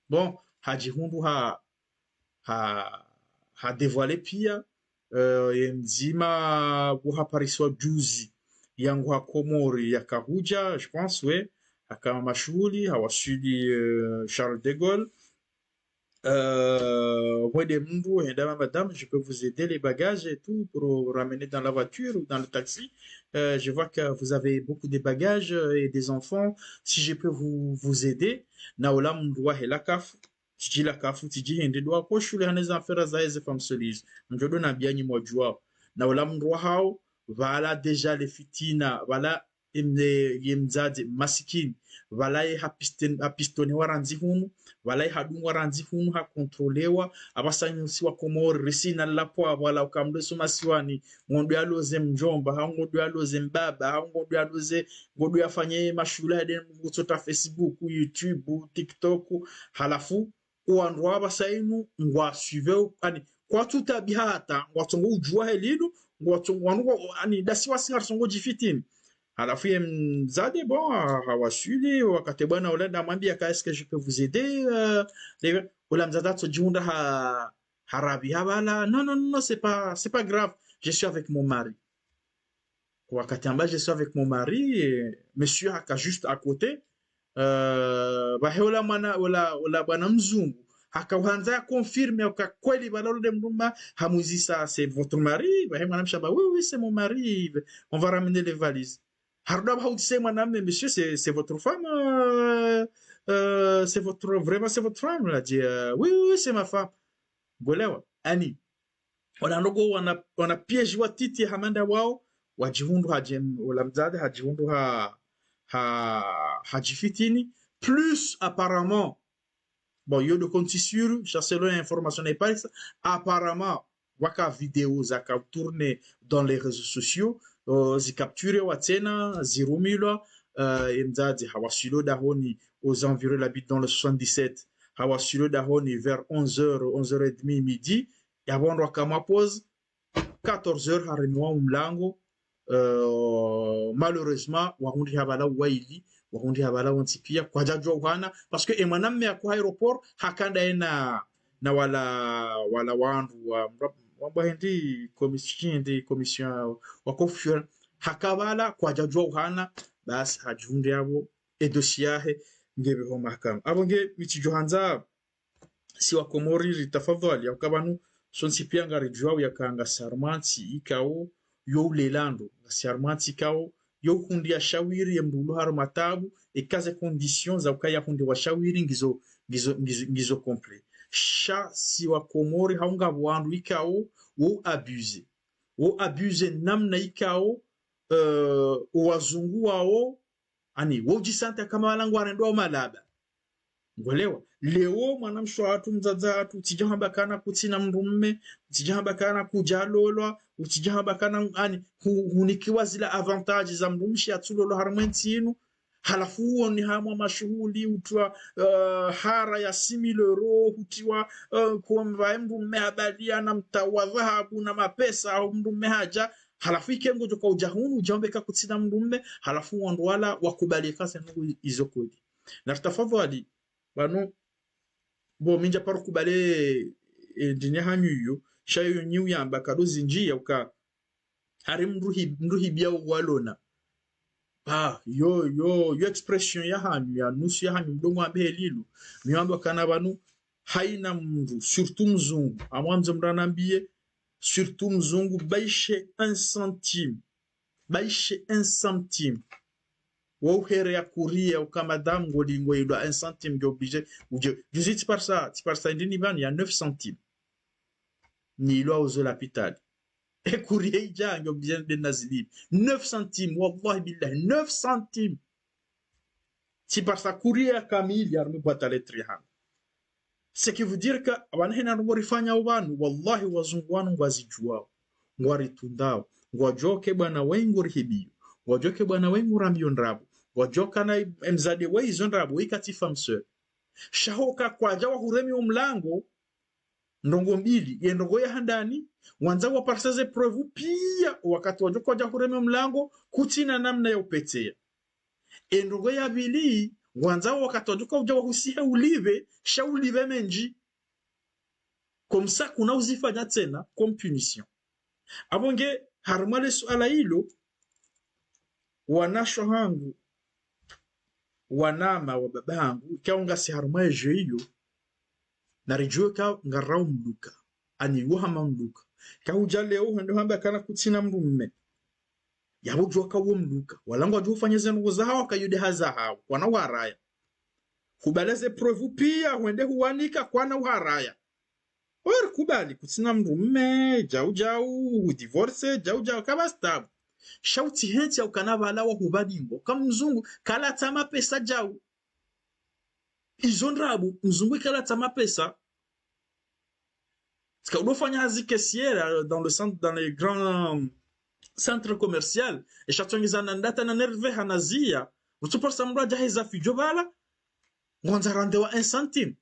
bon, hadjihundru ha, ha, ha dévoilé pia, eh, ye mdzima wo haparisiwa juzi, yangu ha Komori yakahudja, je pense, ouais, haka mashuhuli, hawaswili, eh, Charles de Gaulle, euh, ouais, des mdru, eh, dame, madame, je peux vous aider les bagages et tout pour ramener dans la voiture ou dans le taxi. Euh, je vois que vous avez beaucoup de bagages, euh, et des enfants. Si je peux vous, vous aider, na ola mdru wahe la CAF, tsidji la CAF, tsidji hindri, ndo wako shuhulihana ne ze affaires za eze femmes seules. Ndjo ndo nambianyi mwadjuao. Na ola mdru wahao, pvala déjà le fitina, pvala em-, ye mdzadze masikini, pvala ye hapisten-, hapistonewa randzi hunu, pvala ye hadungwa randzi hunu, hakontrolewa, apvasa nyi si wa Komori, risina lapvo, pvala uka mdru eso masiwani, ngondo yaloze mdjomba, hau ngondo yaloze mbaba, hau ngondo yaloze, ngondo yafanye mashuhuli hade mkutsota Facebook, YouTube, TikTok, halafu, owandru apvasa inu, ngwa suivre, ani, kwatsu tabiha hata, ngwatsongo udjuwa he linu, ngwatsongo, wanu, ani, dasi wasi ngarisongo djifitini. Halafu ye mdzadze, bon, ha-, hawaswili, wakati bwana ule nda mwambia ka, est-ce que je peux vous aider? Euh, le-, ula mdzadze atsodjihundra ha-, harabi habala. Non, non, non, non, c'est pas, c'est pas grave. Je suis avec mon mari. Wakati amba je suis avec mon mari, eh, monsieur haka juste à côté. Euh, bahe ula mwana, ula, ula bwana mzungu haka uhandza ya confirmer uka kweli bala ule mdrume, hamuzisa, c'est votre mari? Bahe mwana mshe amba, oui, oui, c'est mon mari. On va ramener les valises. Harudi hamba hau tsi ye mwanamme, monsieur, c'est, c'est votre femme, euh, euh, c'est votre, vraiment, c'est votre femme? Il a dit, euh, oui, oui, oui, c'est ma femme. Ngolewa, ani, wana ndrongoo wana, wana piège wa titi hama nda wao, wadjihundru hadje, ula mdzadze hadjihundru ha, ha, hadjifitini, plus apparemment, bon, yo ndo konti sûr, sha selon information na ipalisa, apparemment, waka vidéo zaka tourner dans les réseaux sociaux, euh, zi capturer wa tsena, zirumilwa, euh, ye mdzadze hawaswili dahoni aux environs, il habite dans le soixante-dix-sept, hawaswili dahoni vers onze heures, onze heures et demie, midi, ya pvo ndo wakamwa pause, quatorze heures haremiwa mlango, euh, malheureusement, wahundri habala waili, wahundri habala wontsi pia, kwadjadjua uhana, parce que e mwanamme yaku aéroport, haka ndaye na, na wala, wala wandru wa, wa, wa hindri commission, hindri commission wa confusion, haka pvala, kwadjadjua uhana, basi hadjihundri apvo, e dossier yahe, nge pveho mahakama. Apvo nge mi tsidjo handza, si wa Komori ritafadhwali, hauka pvanu sontsi pia ngaridjuao yaka ngasi harumwa ntsi ikao yo ulela ndro, ngasi harumwa ntsi ikao yo uhundriya shawiri ye mdru ulo harumwa tabu, eka ze conditions za ukaya yahundriwa shawiri ngizo, ngizo, ngizo, ngizo complet. Sha si wa Komori hau ngapvo wandru ikao wo abuser. Wo abuser namna ikao, euh, wazungu wao, ani, wo udjisentir kama wala ngwarendao malaba. Ngolewa. Leo, mwana mshe wahatru, mdzadze wahatru, utsidja hamba kana kutsina mdrumme, utsidja hamba kana kudjalolwa, utsidja hamba kana, ani, hu-, hunikiwa zila avantages za mdrumshe yatsulolwa harumwa entsi inu. Halafu uwo ni hamwa mashuhuli, utrwa, euh, hara ya six mille euros, hutiwa, euh, komba e mdrumme habaliya na mtawa dhahabu na mapesa, au mdrumme hadja, halafu ike ngodjo ka udja hunu, udja wambe ka kutsina mdrumme, halafu wandru wala wakubali ka ze ndrongoo izo kweli. Na ritafadhwali, pvanu, bo mi ndja paro kubali, eh, ndini hanyu iyo, sha iyo nyi uyamba kado zindji ya uka, hari mdru hi-, mdru hibia uwalona. Ah, yo, yo, yo expression ya hanyu, ya nusu ya hanyu, mdru ngwambe helilo. Mi wamba kana pvanu, haina mdru, surtout mzungu, amwamze mdru anambiye, surtout mzungu, baishe un centime. Baishe un centime. Wo uhere ya courrier, uka madame ngoli ngoilwa un centime, nge obligé, udje. Juzi tsi parisa, tsi parisa ndini pvanu, ya neuf centimes. Nilwa ozo lapitali. E courrier idja, nge obligé nde nazilipve. Neuf centimes, wallahi billahi, neuf centimes. Tsi parisa courrier ya kamili, harumwa boîte à lettres ya hangu. Ce qui veut dire que, apvanu hena ndrongoo rifanyao pvanu, wallahi wazungu wanu ngwazidjuao, ngwaritundao, ngwadjuao ke bwana wayi ngorihibiyo, ngwadjuao ke bwana wayi ngorambiyo ndrabo, ngwadjuao kana e mdzadze wayi izo ndrabo, wayi katsi femme seule. Sha hoka kwadja wahuremi wo mlango, ndrongoo mbili, ye ndrongoo ya handani, wandza waparisa ze preuves pia, wakati wadjo kwadja huremi wo mlango, kutsina namna ya upvenuwa. E ndrongoo ya pvili, wandza wakati wadjo ka udja wahusihe ulipve, sha ulipve mendji. Comme ça, kuna uzifanya tsena, comme punition. Apvo nge, harumwa le suala ilo, wanashe wahangu, wanama wa baba hangu, ikao ngasi harumwa e jeu iyo, naridjuwe ka ngarao mdruka, ani wo hama mdruka. Ka udja leo hwende hamba kana kutsina mdrumme. Yapvo djuwa ka wo mdruka. Wala ngwadjo ufanya ze ndrongoo zahao, ka yo nde hazi yahao. Kwana uharaya. Hubali ze preuves pia, hwende huwanika, kwana uharaya. Ori kubali, kutsina mdrumme, djau djau, hudivorce, djau djau, kapvatsi tabu. Sha utsihentsi ya ukana pvala wahupva dingo. Ka mzungu, kalatsa mapesa djau. Izo ndrabo, mzungu ikalatsa mapesa. Tsika udofanya hazi caissière, euh, dans le centre, dans les grands centres commerciaux. E sha tsongeza na ndata na nerve hanaziya. Utsuparisa mdru adja heza fidjo pvala. Ngwandza randewa un centime.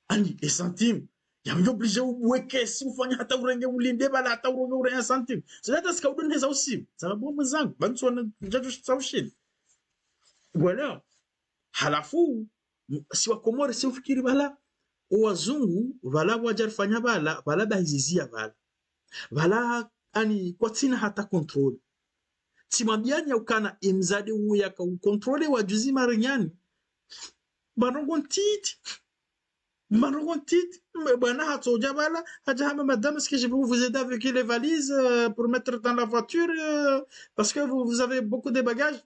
Ani, un centime. Yamdjo obligé ubuwe kesi, ufanya hata urenge ulinde pvala, hata urenge urenge centime. Zila hata zika udoneza usiu. Sababu mwenzangu, pvanu tsiwana ndjadjo shitsa ushini. Ngwelewa. Halafu, m-, si Wakomori, si ufikiri pvala, o wazungu, pvala pvwadjarifanya pvala, pvala pvahiziziya pvala. Pvala, ani, kwatsina hata contrôle. Tsimwambiyani ya ukana, emzade uwo yaka ucontrôlé wa juzi marinyani. Ba ndrongo ntiti. Ba ndrongo ntiti. M-, bwana hatsodja pvala, hadja hamba, madame, est-ce que je peux vous aider avec les valises, euh, pour mettre dans la voiture, euh, parce que vous, vous avez beaucoup de bagages.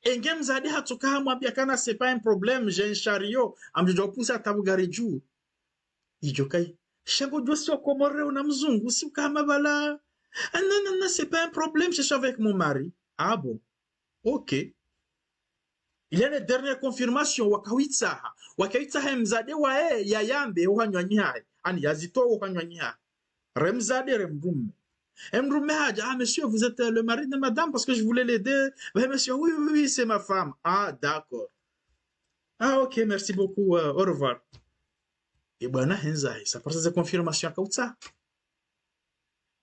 Enge mzade hatsoka hamwambiya kana, c'est pas un problème, j'ai un chariot. Amdjodja upusa hata pvo gari dju. Idjo kayi. Sha ngodjo si Wakomori una mzungu, si uka hama pvala. Ah non, non, non, c'est pas un problème, je suis avec mon mari. Ah bon. Ok. Il y a une dernière confirmation, wakawitsaha. Wakawitsaha emzade waye, yayambe, ohanywani hahe. Ani yazitowe ohanywani hahe. Remzade, remdrume. Emdrume hadja, ah, monsieur, vous êtes, euh, le mari de madame, parce que je voulais l'aider. Ben, monsieur, oui, oui, oui, c'est ma femme. Ah, d'accord. Ah, ok, merci beaucoup, euh, au revoir. E bwana hendza, sa parisa ze confirmation akautsaha.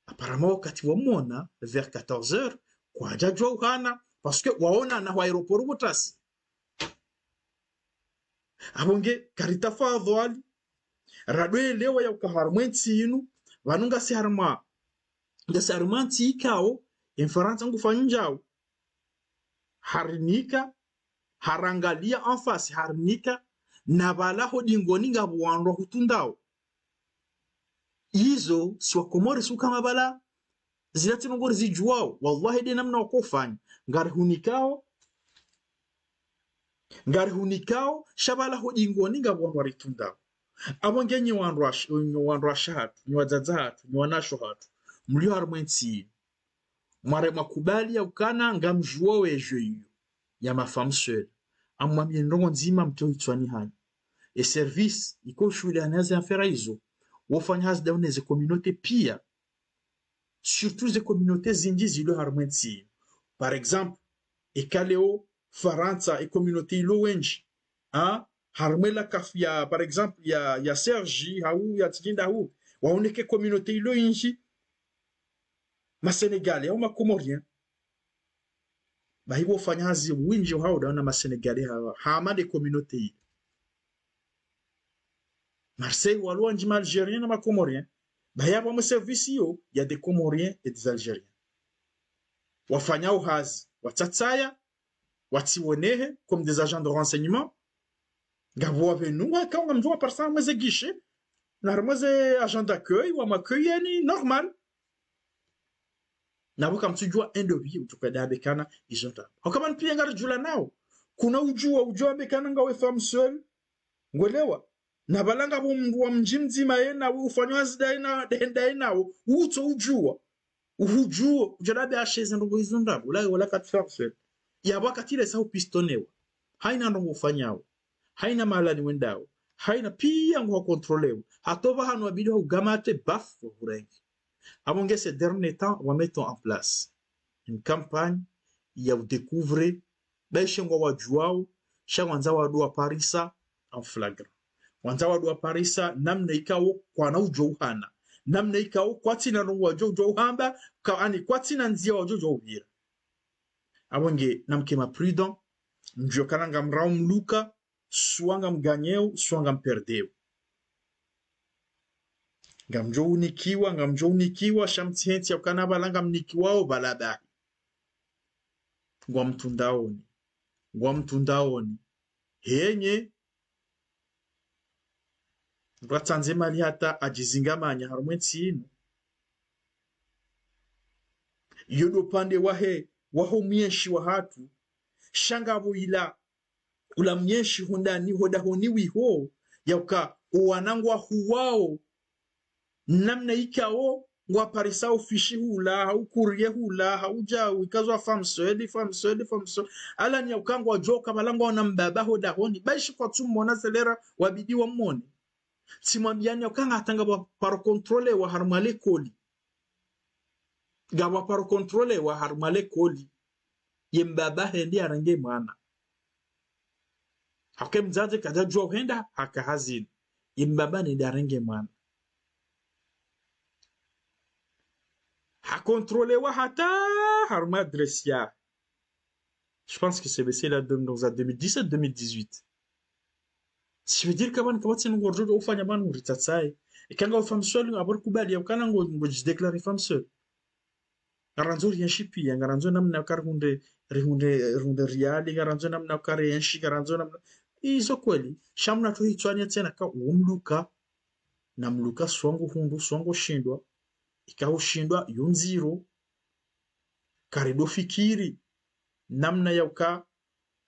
Apparemment, wakati wamwona, vers quatorze heures, kwadjadjuwa uhana, parce que waonana ho aéroport Butasi. Apvo nge, karitafadhwali, radwelewa ya uka harumwa entsi inu, pvanu ngasi harumwa, ngasi harumwa ntsi ikao, emfarantsa ngufanyo ndjau. Harinika, harangaliya en face, harinika, na pvala ho dingoni ngapvo wandru wahutundao. Izo, si Wakomori si uka hama pvala, zila tsi ndrongo rizidjuwao, wallahi nde namna wakofanya, ngarihunikao, ngarihunikao, sha pvala ho dingoni ngapvo wandru waritundao. Apvo nge nyi wandru wash-, nyi wandru washe hatru, nyi wadzadze hatru, nyi wanashe hatru, mlio harumwa entsi inu. Mware mwakubali ya ukana ngamdjuwao e jeu iyo ya ma femmes seules. Amwambiye ndrongo ndzima mtowe hitswani hanyu. E service, iko shuhulihana ze affaires izo, wofanya hazi daune ze communautés piya. Surtout ze communautés zindji zilo harumwa entsi inu. Par exemple, eka leo Farantsa, e communauté ilo wendji. Ah, harumwa e la CAF ya, par exemple, ya, ya Sergi, hau, ya Tijinda hau. Waoneke communauté ilo indji. Ma Sénégalais, hau ma Comoriens. Bahi wofanya hazi windji hau dauna ma Sénégalais hau, hama nde communauté ilo. Marseille, walo wandji ma Algériens na ma Comoriens. Bahi apvo mwe service iyo, il y a des Comoriens et des Algériens. Wafanyao hazi, watsatsaya, watsiwonehe, comme des agents de renseignement. Ngapvo wapvenu, waka ngamdjo waparisa harumwa ze guichets, na harumwa ze agents d'accueil, wamwaccueilleni, normal. Na pvo kamtsudjuwa endo pvi, udjo kaya dambe kana, izo nda. Hauka pvanu piya ngaridjulanao. Kuna udjuwa, udjo wambe kana ngawe femme seule. Ngwelewa. Na pvala ngapvo mndru wa mdji mdzima yena, ufanyo hazi daye na, daye, daye nawo. Utso udjuwa. Uhudjuwa. Udjo dambe asheze ndrongo izo nda. Ula, ula kati femme seule. Yapvo wakati ile sa upistonewa. Haina ndrongo ufanyao. Haina mahalani wendao. Haina piya nguha contrôléo. Hata opvahanu wabidi ha ugamate baf wa hurenge. Apvo nge ces derniers temps, wa mettre en place une campagne ya udécouvrir, baishe ngwawadjuwao, sha ngwandzo wandru waparisa en flagrant. Ngwandzo wandru waparisa namna ikao kwana udjo uhana. Namna ikao kwatsina ndrongo wadjo udjo uhamba, ka, ani kwatsina ndziya wadjo udjo upvira. Apvo nge namke ma prudent, mdjuwe kana ngamrao mluka, soit ngamgagneo, soit ngamperdeo. Ngamdjo unikiwa, ngamdjo unikiwa, sha mtsihentsi ya ukana pvala ngamnikiwao, pvala bahi. Ngwamtundaoni, ngwamtundaoni. Henye, mndru atsandze mali hata adjizingamanya harumwa entsi inu. Iyo ndo upande wahe, waho mwenshi wahatru, sha ngapvo ila ula mwenshi hundani hodahoni wiho, ya uka owana ngwahuwao, namna ikao, ngwaparisao fishi hula, hau courrier hula, hau djau, ikazwa femme seule, femme seule, femme seule. Ala ni ya uka ngwadjoka pvala ngwaona mbaba hodahoni, baishe kwatsumona selera wabidi wamone. Tsimwambiyani ya uka ngahata ngapvwaparo contrôléwa harumwa lekoli. Ngapvwaparo contrôléwa harumwa lekoli. Ye mbaba hende yarenge mwana. Hake mdzadze kadjadjuwa uhenda, haka hazini. Ye mbaba nende arenge mwana. Ha contrôlewa hata harumwa adresse ya. Je pense que c'est baissé là, donc, dans deux mille dix-sept, deux mille dix-huit. Ça veut dire que pvanu kapvatsi ndrongoo ridjo ufanya pvanu uri tsatsaye. Eka ngawe femme seule, apvo rikubali ya ukana ngo, ngodjidéclarer femme seule. Ngarandzo rienshi piya, ngarandzo namna ya uka rihundre, rihundre, rihundre riali, ngarandzo namna ya uka rienshi, ngarandzo namna. Izo kweli, sha mna tsohitswanya tsena ka uwo mluka, na mluka swangu hundru, swangu shindwa, ika ushindwa, yo ndziro, karido fikiri, namna ya uka,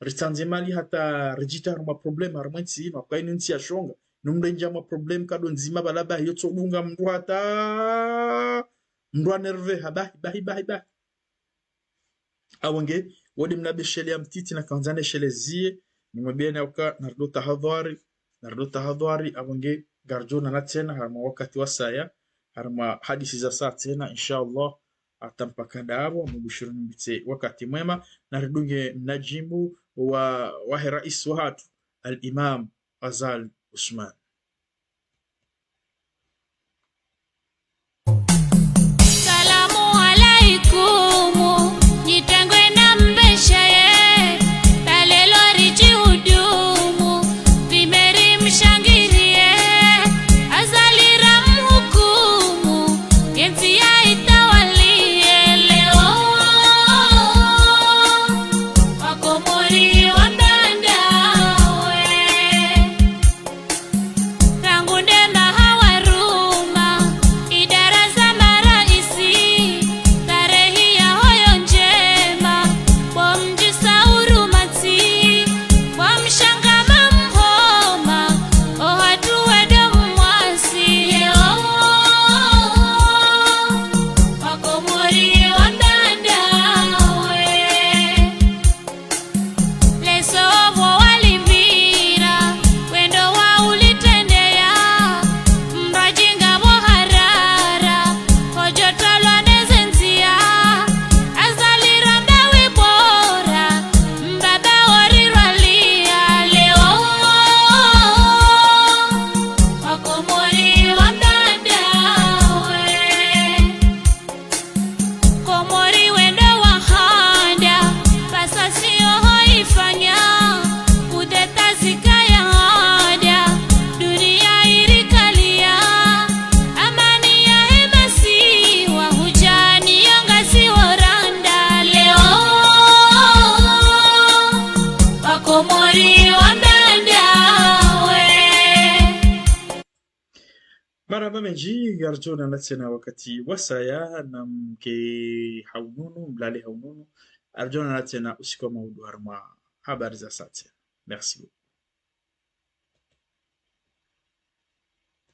ritsandze mali hata ridjitowe harumwa problème, harumwa entsi, mapvaka inu ntsi ya shonga, no mndru endjia harumwa problème, kado ndzima pvala bahi, yo tsodunga mndru hata, mndru anerve, ha bahi, bahi, bahi, bahi. Apvo nge, wo nde mna beshele ya mtiti na kandza nesheleziye, nimwambieni ya uka, narido tahadhari, narido tahadhari, apvo nge, ngaridjo onana tsena, harumwa wakati wa saya, harumwa hadisi za saya tsena, inshallah, hata mpaka ndapvo, mbushuru nimbitse wakati mwema, naridunge mnadjimbo wa, wahe rais wahatru, Al-Imam Azali Assoumani. Salamu alaikum, nyi tengwe na mbeshe ye, talelo ridjihudumu, vimeri mshangiriye, Azali ramhukumu, yentsi ya itawaliye leo. Wakomori wa mbandawe. Rangu ndema hawaruma, idara za maraisi, tarehi yaho yo ndjema, bo mdjisa huruma ntsi, bo mshangama mhoma, ohatru wedo mwasi, oh, Wakomori wa mbandawe. Leso pvo walipvira, wendo wa ulitrendeya, mradji ngapvo harara, kodjotolwa neze ndzia, Azali ramba wi bora, mbaba ori rwaliya leo, Wakomori wa mbandawe. Komori wendo wahanda, pvasa siyo ho ifanya, kudeta zikaya handa, dunia irikaliya, amani yahe masiwa hudjani yo ngasi wo randa leo, Wakomori wa mbandawe. Marahaba mendji, ngaridjo onana tsena wakati wa saya, namke ha unono, mlale ha unono, ngaridjo onana tsena usiku wa maudu harumwa habari za saya tsena. Merci beaucoup.